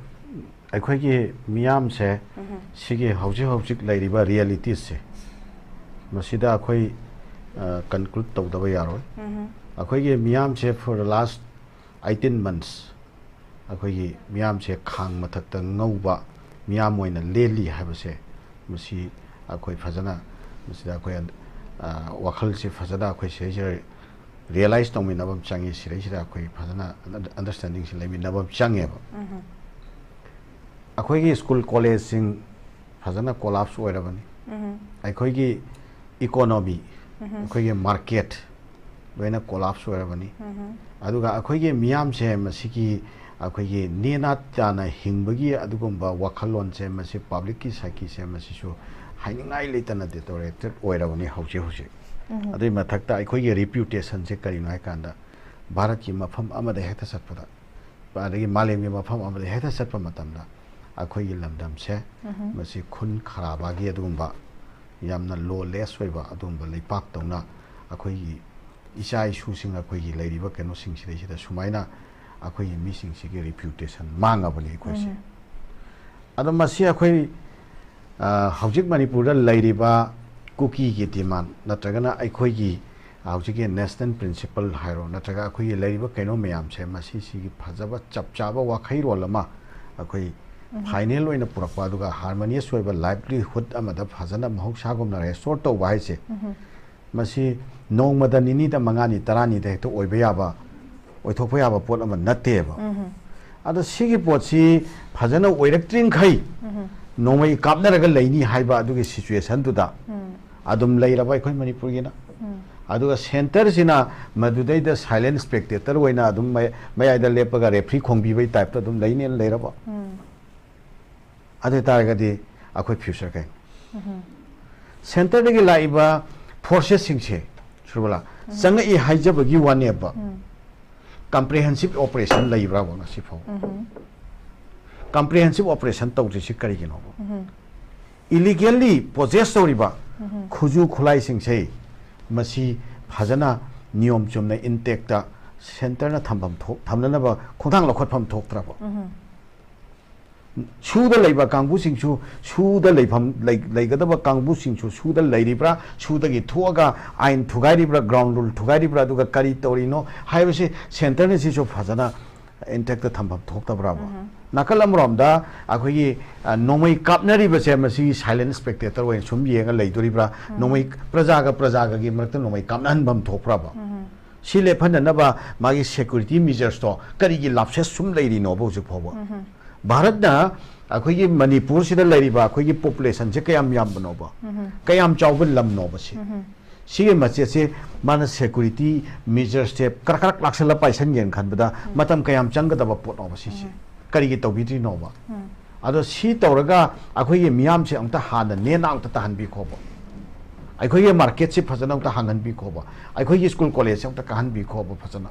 ꯑꯩꯈꯣꯏꯒꯤ ꯃꯤꯌꯥꯝꯁꯦ ꯁꯤꯒꯤ ꯍꯧꯖꯤꯛ ꯍꯧꯖꯤꯛ ꯂꯩꯔꯤꯕ ꯔꯤꯌꯦꯂꯤꯇꯤꯁꯁꯦ ꯃꯁꯤꯗ ꯑꯩꯈꯣꯏ, ꯑ, ꯀꯟꯀ꯭ꯂꯨꯗ ꯇꯧꯗꯕ ꯌꯥꯔꯣꯏ꯫ ꯑꯩꯈꯣꯏꯒꯤ ꯃꯤꯌꯥꯝꯁꯦ for the last eighteen months ꯑꯩꯈꯣꯏꯒꯤ ꯃꯤꯌꯥꯝꯁꯦ ꯈꯥꯡ ꯃꯊꯛꯇ ꯉꯧꯕ ꯃꯤꯌꯥꯝ ꯑꯣꯏꯅ ꯂꯦꯜꯂꯤ ꯍꯥꯏꯕꯁꯦ ꯃꯁꯤ ꯑꯩꯈꯣꯏ ꯐꯖꯅ, ꯃꯁꯤꯗ ꯑꯩꯈꯣꯏ, ꯑ, ꯋꯥꯈꯜꯁꯦ ꯐꯖꯅ ꯑꯩꯈꯣꯏ ꯁꯤꯗꯩꯁꯤꯗ ꯔꯤꯌꯦꯂꯥꯏꯁ ꯇꯧꯃꯤꯟꯅꯕ ꯑꯃ ꯆꯪꯉꯤ꯫ ꯁꯤꯗꯩꯁꯤꯗ ꯑꯩꯈꯣꯏ ꯐꯖꯅ ꯑꯟꯗꯔꯁꯇꯦꯟꯗꯤꯡꯁꯤ ꯂꯩꯃꯤꯟꯅꯕ ꯑꯃ ꯆꯪꯉꯦꯕ꯫ ꯑꯩꯈꯣꯏꯒꯤ ꯁ꯭ꯀꯨꯜ ꯀꯣꯂꯦꯖꯁꯤꯡ ꯐꯖꯅ ꯀꯣꯂꯥꯞꯁ ꯑꯣꯏꯔꯕꯅꯤ꯫ ꯑꯩꯈꯣꯏꯒꯤ ꯏꯀꯣꯅꯣꯃꯤ, ꯑꯩꯈꯣꯏꯒꯤ ꯃꯥꯔꯀꯦꯠ ꯂꯣꯏꯅ ꯀꯣꯂꯥꯞꯁ ꯑꯣꯏꯔꯕꯅꯤ꯫ ꯑꯗꯨꯒ ꯑꯩꯈꯣꯏꯒꯤ ꯃꯤꯌꯥꯝꯁꯦ ꯃꯁꯤꯒꯤ ꯑꯩꯈꯣꯏꯒꯤ ꯅꯦꯅꯥ ꯇꯥꯅ ꯍꯤꯡꯕꯒꯤ ꯑꯗꯨꯒꯨꯝꯕ ꯋꯥꯈꯜꯂꯣꯟꯁꯦ, ꯃꯁꯤ ꯄꯕ꯭ꯂꯤꯛꯀꯤ ꯁꯥꯏꯀꯤꯁꯦ ꯃꯁꯤꯁꯨ ꯍꯥꯏꯅꯤꯡꯉꯥꯏ ꯂꯩꯇꯅ ꯗꯤꯇꯣꯔꯦꯇꯦꯠ ꯑꯣꯏꯔꯕꯅꯤ ꯍꯧꯖꯤꯛ ꯍꯧꯖꯤꯛ꯫ ꯑꯗꯨꯒꯤ ꯃꯊꯛꯇ ꯑꯩꯈꯣꯏꯒꯤ ꯔꯤꯄ꯭ꯌꯨꯇꯦꯁꯟꯁꯦ ꯀꯔꯤꯅꯣ ꯍꯥꯏꯀꯥꯟꯗ, ꯚꯥꯔꯠꯀꯤ ꯃꯐꯝ ꯑꯃꯗ ꯍꯦꯛꯇ ꯆꯠꯄꯗ, ꯑꯗꯒꯤ ꯃꯥꯂꯦꯝꯒꯤ ꯃꯐꯝ ꯑꯃꯗ ꯍꯦꯛꯇ ꯆꯠꯄ ꯃꯇꯝꯗ, ꯑꯩꯈꯣꯏꯒꯤ ꯂꯝꯗꯝꯁꯦ ꯃꯁꯤ ꯈꯨꯟ ꯈꯔꯥꯕꯒꯤ ꯑꯗꯨꯒꯨꯝꯕ ꯌꯥꯝꯅ ꯂꯣꯂꯦꯁ ꯑꯣꯏꯕ ꯑꯗꯨꯒꯨꯝꯕ ꯂꯩꯄꯥꯛꯇꯧꯅ, ꯑꯩꯈꯣꯏꯒꯤ ꯏꯆꯥ ꯏꯁꯨꯁꯤꯡ, ꯑꯩꯈꯣꯏꯒꯤ ꯂꯩꯔꯤꯕ ꯀꯩꯅꯣꯁꯤꯡꯁꯤꯗꯩꯁꯤꯗ ꯁꯨꯃꯥꯏꯅ ꯑꯩꯈꯣꯏꯒꯤ ꯃꯤꯁꯤꯡꯁꯤꯒꯤ ꯔꯤꯄ꯭ꯌꯨꯇꯦꯁꯟ ꯃꯥꯡꯉꯕꯅꯤ ꯑꯩꯈꯣꯏꯁꯦ꯫ ꯑꯗꯣ ꯃꯁꯤ ꯑꯩꯈꯣꯏ, ꯑ, ꯍꯧꯖꯤꯛ ꯃꯅꯤꯄꯨꯔꯗ ꯂꯩꯔꯤꯕ ꯀꯨꯀꯤꯒꯤ ꯗꯤꯃꯥꯟ ꯅꯠꯇ꯭ꯔꯒꯅ ꯑꯩꯈꯣꯏꯒꯤ ꯍꯧꯖꯤꯛꯀꯤ ꯅꯦꯁꯅꯦꯜ ꯄ꯭ꯔꯤꯟꯁꯤꯄꯜ ꯍꯥꯏꯔꯣ, ꯅꯠꯇ꯭ꯔꯒ ꯑꯩꯈꯣꯏꯒꯤ ꯂꯩꯔꯤꯕ ꯀꯩꯅꯣ ꯃꯌꯥꯝꯁꯦ, ꯃꯁꯤꯁꯤꯒꯤ ꯐꯖꯕ ꯆꯞ ꯆꯥꯕ ꯋꯥꯈꯩꯔꯣꯜ ꯑꯃ ꯑꯩꯈꯣꯏ ꯐꯥꯏꯅꯦꯜ ꯑꯣꯏꯅ ꯄꯨꯔꯛꯄ, ꯑꯗꯨꯒ ꯍꯥꯔꯃꯣꯅꯤꯌꯁ ꯑꯣꯏꯕ ꯂꯥꯏꯚꯂꯤꯍꯨꯗ ꯑꯃꯗ ꯐꯖꯅ ꯃꯍꯧꯁꯥꯒꯨꯝꯅ ꯔꯦꯁꯇꯣꯔ ꯇꯧꯕ ꯍꯥꯏꯁꯦ, ꯃꯁꯤ ꯅꯣꯡꯃꯗ ꯅꯤꯅꯤꯗ, ꯃꯉꯥꯅꯤ, ꯇꯔꯥꯅꯤꯗ ꯍꯦꯛꯇ ꯑꯣꯏꯕ ꯌꯥꯕ, ꯑꯣꯏꯊꯣꯛꯄ ꯌꯥꯕ ꯄꯣꯠ ꯑꯃ ꯅꯠꯇꯦꯕ꯫ ꯑꯗꯣ ꯁꯤꯒꯤ ꯄꯣꯠꯁꯤ ꯐꯖꯅ ꯑꯣꯏꯔꯛꯇ꯭ꯔꯤꯡꯈꯩ ꯅꯣꯡꯃꯩ ꯀꯥꯞꯅꯔꯒ ꯂꯩꯅꯤ ꯍꯥꯏꯕ ꯑꯗꯨꯒꯤ ꯁꯤꯆꯨꯋꯦꯁꯟꯗꯨꯗ ꯑꯗꯨꯝ ꯂꯩꯔꯕ ꯑꯩꯈꯣꯏ ꯃꯅꯤꯄꯨꯔꯒꯤꯅ꯫ ꯑꯗꯨꯒ ꯁꯦꯟꯇꯔꯁꯤꯅ ꯃꯗꯨꯗꯩꯗ ꯁꯥꯏꯂꯦꯟ ꯁ꯭ꯄꯦꯛꯇꯦꯇꯔ ꯑꯣꯏꯅ ꯑꯗꯨꯝ ꯃꯌꯥꯏꯗ ꯂꯦꯞꯄꯒ ꯔꯦꯐ꯭ꯔꯤ ꯈꯣꯡꯕꯤꯕꯒꯤ ꯇꯥꯏꯞꯇ ꯑꯗꯨꯝ ꯂꯩꯅꯦꯅ ꯂꯩꯔꯕ꯫ ꯑꯗꯨ ꯑꯣꯏꯇꯥꯔꯒꯗꯤ ꯑꯩꯈꯣꯏ ꯐ꯭ꯌꯨꯆꯔ ꯀꯩꯅꯣ? ꯁꯦꯟꯇꯔꯗꯒꯤ ꯂꯥꯛꯏꯕ ꯐꯣꯔꯁꯦꯁꯁꯤꯡꯁꯦ, ꯁꯨꯔꯕꯂꯥ, ꯆꯪꯉꯛꯏ ꯍꯥꯏꯖꯕꯒꯤ ꯋꯥꯅꯦꯕ, ꯀꯝꯄ꯭ꯔꯤꯍꯦꯟꯁꯤꯞ ꯑꯣꯄꯔꯦꯁꯟ ꯂꯩꯕ꯭ꯔꯥꯕ ꯉꯁꯤ ꯐꯥꯎꯕ? Comprehension operation ꯇꯧꯗ꯭ꯔꯤꯁꯤ ꯀꯔꯤꯒꯤꯅꯣꯕ? ꯏꯂꯤꯒꯦꯜꯂꯤ ꯄꯣꯖꯦꯁ ꯇꯧꯔꯤꯕ ꯈꯨꯠꯁꯨ ꯈꯨꯠꯂꯥꯏꯁꯤꯡꯁꯦ ꯃꯁꯤ ꯐꯖꯅ ꯅꯤꯌꯣꯝ ꯆꯨꯝꯅ ꯏꯟꯇꯦꯛꯇ ꯁꯦꯟꯇꯔꯅ ꯊꯝꯐꯝ ꯊꯣꯛ-, ꯊꯝꯅꯅꯕ ꯈꯣꯡꯊꯥꯡ ꯂꯧꯈꯠꯐꯝ ꯊꯣꯛꯇ꯭ꯔꯕ? ꯁꯨꯗ ꯂꯩꯕ ꯀꯥꯡꯕꯨꯁꯤꯡꯁꯨ ꯁꯨꯗ ꯂꯩꯐꯝ ꯂꯩ-, ꯂꯩꯒꯗꯕ ꯀꯥꯡꯕꯨꯁꯤꯡꯁꯨ ꯁꯨꯗ ꯂꯩꯔꯤꯕ꯭ꯔꯥ, ꯁꯨꯗꯒꯤ ꯊꯣꯛꯑꯒ ꯑꯥꯏꯟ ꯊꯨꯒꯥꯏꯔꯤꯕ꯭ꯔꯥ, ꯒ꯭ꯔꯥꯎꯟ ꯔꯨꯜ ꯊꯨꯒꯥꯏꯔꯤꯕ꯭ꯔꯥ, ꯑꯗꯨꯒ ꯀꯔꯤ ꯇꯧꯔꯤꯅꯣ ꯍꯥꯏꯕꯁꯤ ꯁꯦꯟꯇꯔꯅ ꯁꯤꯁꯨ ꯐꯖꯅ ꯏꯟꯇꯦꯛꯇ ꯊꯝꯐꯝ ꯊꯣꯛꯇꯕ꯭ꯔꯥꯕ? ꯅꯥꯀꯜ ꯑꯃꯔꯣꯝꯗ ꯑꯩꯈꯣꯏꯒꯤ, ꯑ, ꯅꯣꯡꯃꯩ ꯀꯥꯞꯅꯔꯤꯕꯁꯦ ꯃꯁꯤ ꯁꯥꯏꯂꯦꯟ ꯁ꯭ꯄꯦꯛꯇꯦꯇꯔ ꯑꯣꯏꯅ ꯁꯨꯝ ꯌꯦꯡꯉ ꯂꯩꯗꯣꯔꯤꯕ꯭ꯔꯥ? ꯅꯣꯡꯃꯩ ꯄ꯭ꯔꯖꯥꯒ ꯄ꯭ꯔꯖꯥꯒꯒꯤ ꯃꯔꯛꯇ ꯅꯣꯡꯃꯩ ꯀꯥꯞꯅꯍꯟꯐꯝ ꯊꯣꯛꯄ꯭ꯔꯥꯕ? ꯁꯤ ꯂꯦꯞꯍꯟꯅꯅꯕ ꯃꯥꯒꯤ ꯁꯦꯀ꯭ꯌꯨꯔꯤꯇꯤ ꯃꯤꯖꯔꯁꯇꯣ ꯀꯔꯤꯒꯤ ꯂꯥꯞꯁꯦꯁ ꯁꯨꯝ ꯂꯩꯔꯤꯅꯣꯕ ꯍꯧꯖꯤꯛ ꯐꯥꯎꯕ? ꯚꯥꯔꯠꯅ ꯑꯩꯈꯣꯏꯒꯤ ꯃꯅꯤꯄꯨꯔꯁꯤꯗ ꯂꯩꯔꯤꯕ ꯑꯩꯈꯣꯏꯒꯤ ꯄꯣꯄꯨꯂꯦꯁꯟꯁꯦ ꯀꯌꯥꯝ ꯌꯥꯝꯕꯅꯣꯕ? ꯀꯌꯥꯝ ꯆꯥꯎꯕ ꯂꯝꯅꯣꯕ ꯁꯤ? ꯁꯤꯒꯤ ꯃꯆꯦꯠꯁꯦ ꯃꯥꯅ security measuresꯁꯦ ꯀꯔꯛ ꯀꯔꯛ ꯂꯥꯛꯁꯜꯂ ꯄꯥꯏꯁꯟꯒꯦꯅ ꯈꯟꯕꯗ ꯃꯇꯝ ꯀꯌꯥꯝ ꯆꯪꯒꯗꯕ ꯄꯣꯠꯅꯣꯕ ꯁꯤꯁꯦ? ꯀꯔꯤꯒꯤ ꯇꯧꯕꯤꯗ꯭ꯔꯤꯅꯣꯕ? ꯑꯗꯣ ꯁꯤ ꯇꯧꯔꯒ ꯑꯩꯈꯣꯏꯒꯤ ꯃꯤꯌꯥꯝꯁꯦ ꯑꯃꯨꯛꯇ ꯍꯥꯟꯅ ꯅꯦꯅꯥ ꯑꯃꯨꯛꯇ ꯇꯥꯍꯟꯕꯤꯈꯣꯕ꯫ ꯑꯩꯈꯣꯏꯒꯤ marketꯁꯤ ꯐꯖꯅ ꯑꯃꯨꯛꯇ ꯍꯥꯡꯍꯟꯕꯤꯈꯣꯕ꯫ ꯑꯩꯈꯣꯏꯒꯤ school collegeꯁꯦ ꯑꯃꯨꯛꯇ ꯀꯥꯍꯟꯕꯤꯈꯣꯕ ꯐꯖꯅ꯫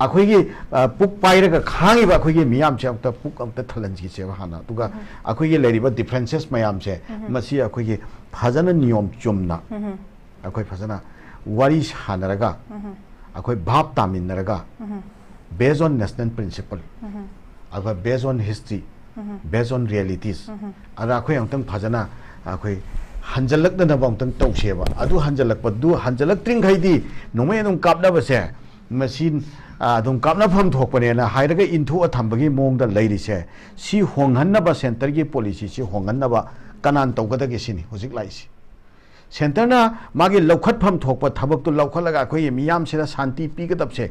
ꯑꯩꯈꯣꯏꯒꯤ, ꯑ, ꯄꯨꯛ ꯄꯥꯏꯔꯒ ꯈꯥꯡꯉꯤꯕ ꯑꯩꯈꯣꯏꯒꯤ ꯃꯤꯌꯥꯝꯁꯦ ꯑꯃꯨꯛꯇ ꯄꯨꯛ ꯑꯃꯨꯛꯇ ꯊꯜꯍꯟꯈꯤꯁꯦꯕ ꯍꯥꯟꯅ꯫ ꯑꯗꯨꯒ ꯑꯩꯈꯣꯏꯒꯤ ꯂꯩꯔꯤꯕ differences ꯃꯌꯥꯝꯁꯦ ꯃꯁꯤ ꯑꯩꯈꯣꯏꯒꯤ ꯐꯖꯅ ꯅꯤꯌꯣꯝ ꯆꯨꯝꯅ ꯑꯩꯈꯣꯏ ꯐꯖꯅ ꯋꯥꯔꯤ ꯁꯥꯟꯅꯔꯒ ꯑꯩꯈꯣꯏ ꯚꯥꯞ ꯇꯥꯃꯤꯟꯅꯔꯒ based on national principle, ꯑꯗꯨꯒ based on history, based on realities, ꯑꯗ ꯑꯩꯈꯣꯏ ꯑꯃꯨꯛꯇꯪ ꯐꯖꯅ ꯑꯩꯈꯣꯏ ꯍꯟꯖꯜꯂꯛꯅꯅꯕ ꯑꯃꯨꯛꯇꯪ ꯇꯧꯁꯦꯕ꯫ ꯑꯗꯨ ꯍꯟꯖꯜꯂꯛꯄꯗꯨ, ꯍꯟꯖꯜꯂꯛꯇ꯭ꯔꯤꯡꯈꯩꯗꯤ ꯅꯣꯡꯃꯩ ꯑꯗꯨꯝ ꯀꯥꯞꯅꯕꯁꯦ ꯃꯁꯤ, ꯑ, ꯑꯗꯨꯝ ꯀꯥꯞꯅꯐꯝ ꯊꯣꯛꯄꯅꯦꯅ ꯍꯥꯏꯔꯒ ꯏꯟꯊꯣꯛꯑ ꯊꯝꯕꯒꯤ ꯃꯑꯣꯡꯗ ꯂꯩꯔꯤꯁꯦ꯫ ꯁꯤ ꯍꯣꯡꯍꯟꯅꯕ, centreꯒꯤ policyꯁꯤ ꯍꯣꯡꯍꯟꯅꯕ ꯀꯅꯥꯅ ꯇꯧꯒꯗꯒꯦ ꯁꯤꯅꯤ ꯍꯧꯖꯤꯛ ꯂꯥꯛꯏꯁꯤ꯫ Centreꯅ ꯃꯥꯒꯤ ꯂꯧꯈꯠꯐꯝ ꯊꯣꯛꯄ ꯊꯕꯛꯇꯨ ꯂꯧꯈꯠꯂꯒ ꯑꯩꯈꯣꯏꯒꯤ ꯃꯤꯌꯥꯝꯁꯤꯗ ꯁꯥꯟꯇꯤ ꯄꯤꯒꯗꯕꯁꯦ,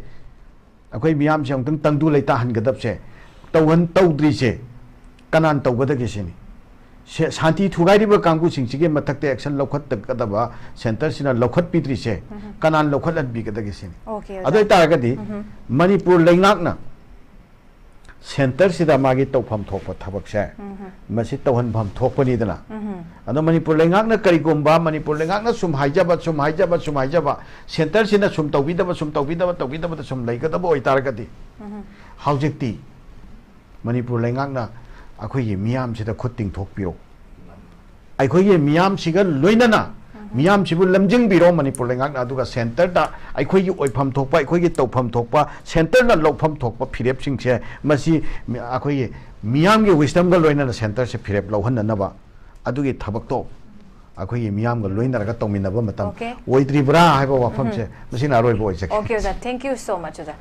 ꯑꯩꯈꯣꯏ ꯃꯤꯌꯥꯝꯁꯦ ꯑꯃꯨꯛꯇꯪ ꯇꯪꯗꯨ ꯂꯩꯇꯥꯍꯟꯒꯗꯕꯁꯦ, ꯇꯧꯍꯟ-, ꯇꯧꯗ꯭ꯔꯤꯁꯦ ꯀꯅꯥꯅ ꯇꯧꯒꯗꯒꯦ ꯁꯤꯅꯤ꯫ ꯁꯦ-, ꯁꯥꯟꯇꯤ ꯊꯨꯒꯥꯏꯔꯤꯕ ꯀꯥꯡꯕꯨꯁꯤꯡꯁꯤꯒꯤ ꯃꯊꯛꯇ action ꯂꯧꯈꯠꯀꯗꯕ centreꯁꯤꯅ ꯂꯧꯈꯠꯄꯤꯗ꯭ꯔꯤꯁꯦ ꯀꯅꯥꯅ ꯂꯧꯈꯠꯍꯟꯕꯤꯒꯗꯒꯦ ꯁꯤꯅꯤ꯫ Okay, ꯑꯗꯨ ꯑꯣꯏꯇꯥꯔꯒꯗꯤ ꯃꯅꯤꯄꯨꯔ ꯂꯩꯉꯥꯛꯅ centreꯁꯤꯗ ꯃꯥꯒꯤ ꯇꯧꯐꯝ ꯊꯣꯛꯄ ꯊꯕꯛꯁꯦ ꯃꯁꯤ ꯇꯧꯍꯟꯐꯝ ꯊꯣꯛꯄꯅꯤꯗꯅ꯫ ꯑꯗꯣ ꯃꯅꯤꯄꯨꯔ ꯂꯩꯉꯥꯛꯅ ꯀꯔꯤꯒꯨꯝꯕ ꯃꯅꯤꯄꯨꯔ ꯂꯩꯉꯥꯛꯅ ꯁꯨꯝ ꯍꯥꯏꯖꯕ, ꯁꯨꯝ ꯍꯥꯏꯖꯕ, ꯁꯨꯝ ꯍꯥꯏꯖꯕ, centreꯁꯤꯅ ꯁꯨꯝ ꯇꯧꯕꯤꯗꯕ, ꯁꯨꯝ ꯇꯧꯕꯤꯗꯕ, ꯇꯧꯕꯤꯗꯕꯗ ꯁꯨꯝ ꯂꯩꯒꯗꯕ ꯑꯣꯏꯇꯥꯔꯒꯗꯤ ꯍꯧꯖꯤꯛꯇꯤ ꯃꯅꯤꯄꯨꯔ ꯂꯩꯉꯥꯛꯅ ꯑꯩꯈꯣꯏꯒꯤ ꯃꯤꯌꯥꯝꯁꯤꯗ ꯈꯨꯠ ꯇꯤꯡꯊꯣꯛꯄꯤꯔꯣ꯫ ꯑꯩꯈꯣꯏꯒꯤ ꯃꯤꯌꯥꯝꯁꯤꯒ ꯂꯣꯏꯅꯅ ꯃꯤꯌꯥꯝꯁꯤꯕꯨ ꯂꯝꯖꯤꯡꯕꯤꯔꯣ ꯃꯅꯤꯄꯨꯔ ꯂꯩꯉꯥꯛꯅ, ꯑꯗꯨꯒ centreꯗ ꯑꯩꯈꯣꯏꯒꯤ ꯑꯣꯏꯐꯝ ꯊꯣꯛꯄ, ꯑꯩꯈꯣꯏꯒꯤ ꯇꯧꯐꯝ ꯊꯣꯛꯄ, centreꯅ ꯂꯧꯐꯝ ꯊꯣꯛꯄ ꯐꯤꯔꯦꯞꯁꯤꯡꯁꯦ ꯃꯁꯤ ꯃꯤ-, ꯑꯩꯈꯣꯏꯒꯤ ꯃꯤꯌꯥꯝꯒꯤ wisdomꯒ ꯂꯣꯏꯅꯅ centreꯁꯦ ꯐꯤꯔꯦꯞ ꯂꯧꯍꯟꯅꯅꯕ ꯑꯗꯨꯒꯤ ꯊꯕꯛꯇꯣ ꯑꯩꯈꯣꯏꯒꯤ ꯃꯤꯌꯥꯝꯒ ꯂꯣꯏꯅꯔꯒ ꯇꯧꯃꯤꯟꯅꯕ ꯃꯇꯝ Okay. ꯑꯣꯏꯗ꯭ꯔꯤꯕ꯭ꯔꯥ ꯍꯥꯏꯕ ꯋꯥꯐꯝꯁꯦ ꯃꯁꯤꯅ ꯑꯔꯣꯏꯕ ꯑꯣꯏꯖꯒꯦ꯫ Okay, ꯑꯣꯖꯥ, thank you so much, ꯑꯣꯖꯥ꯫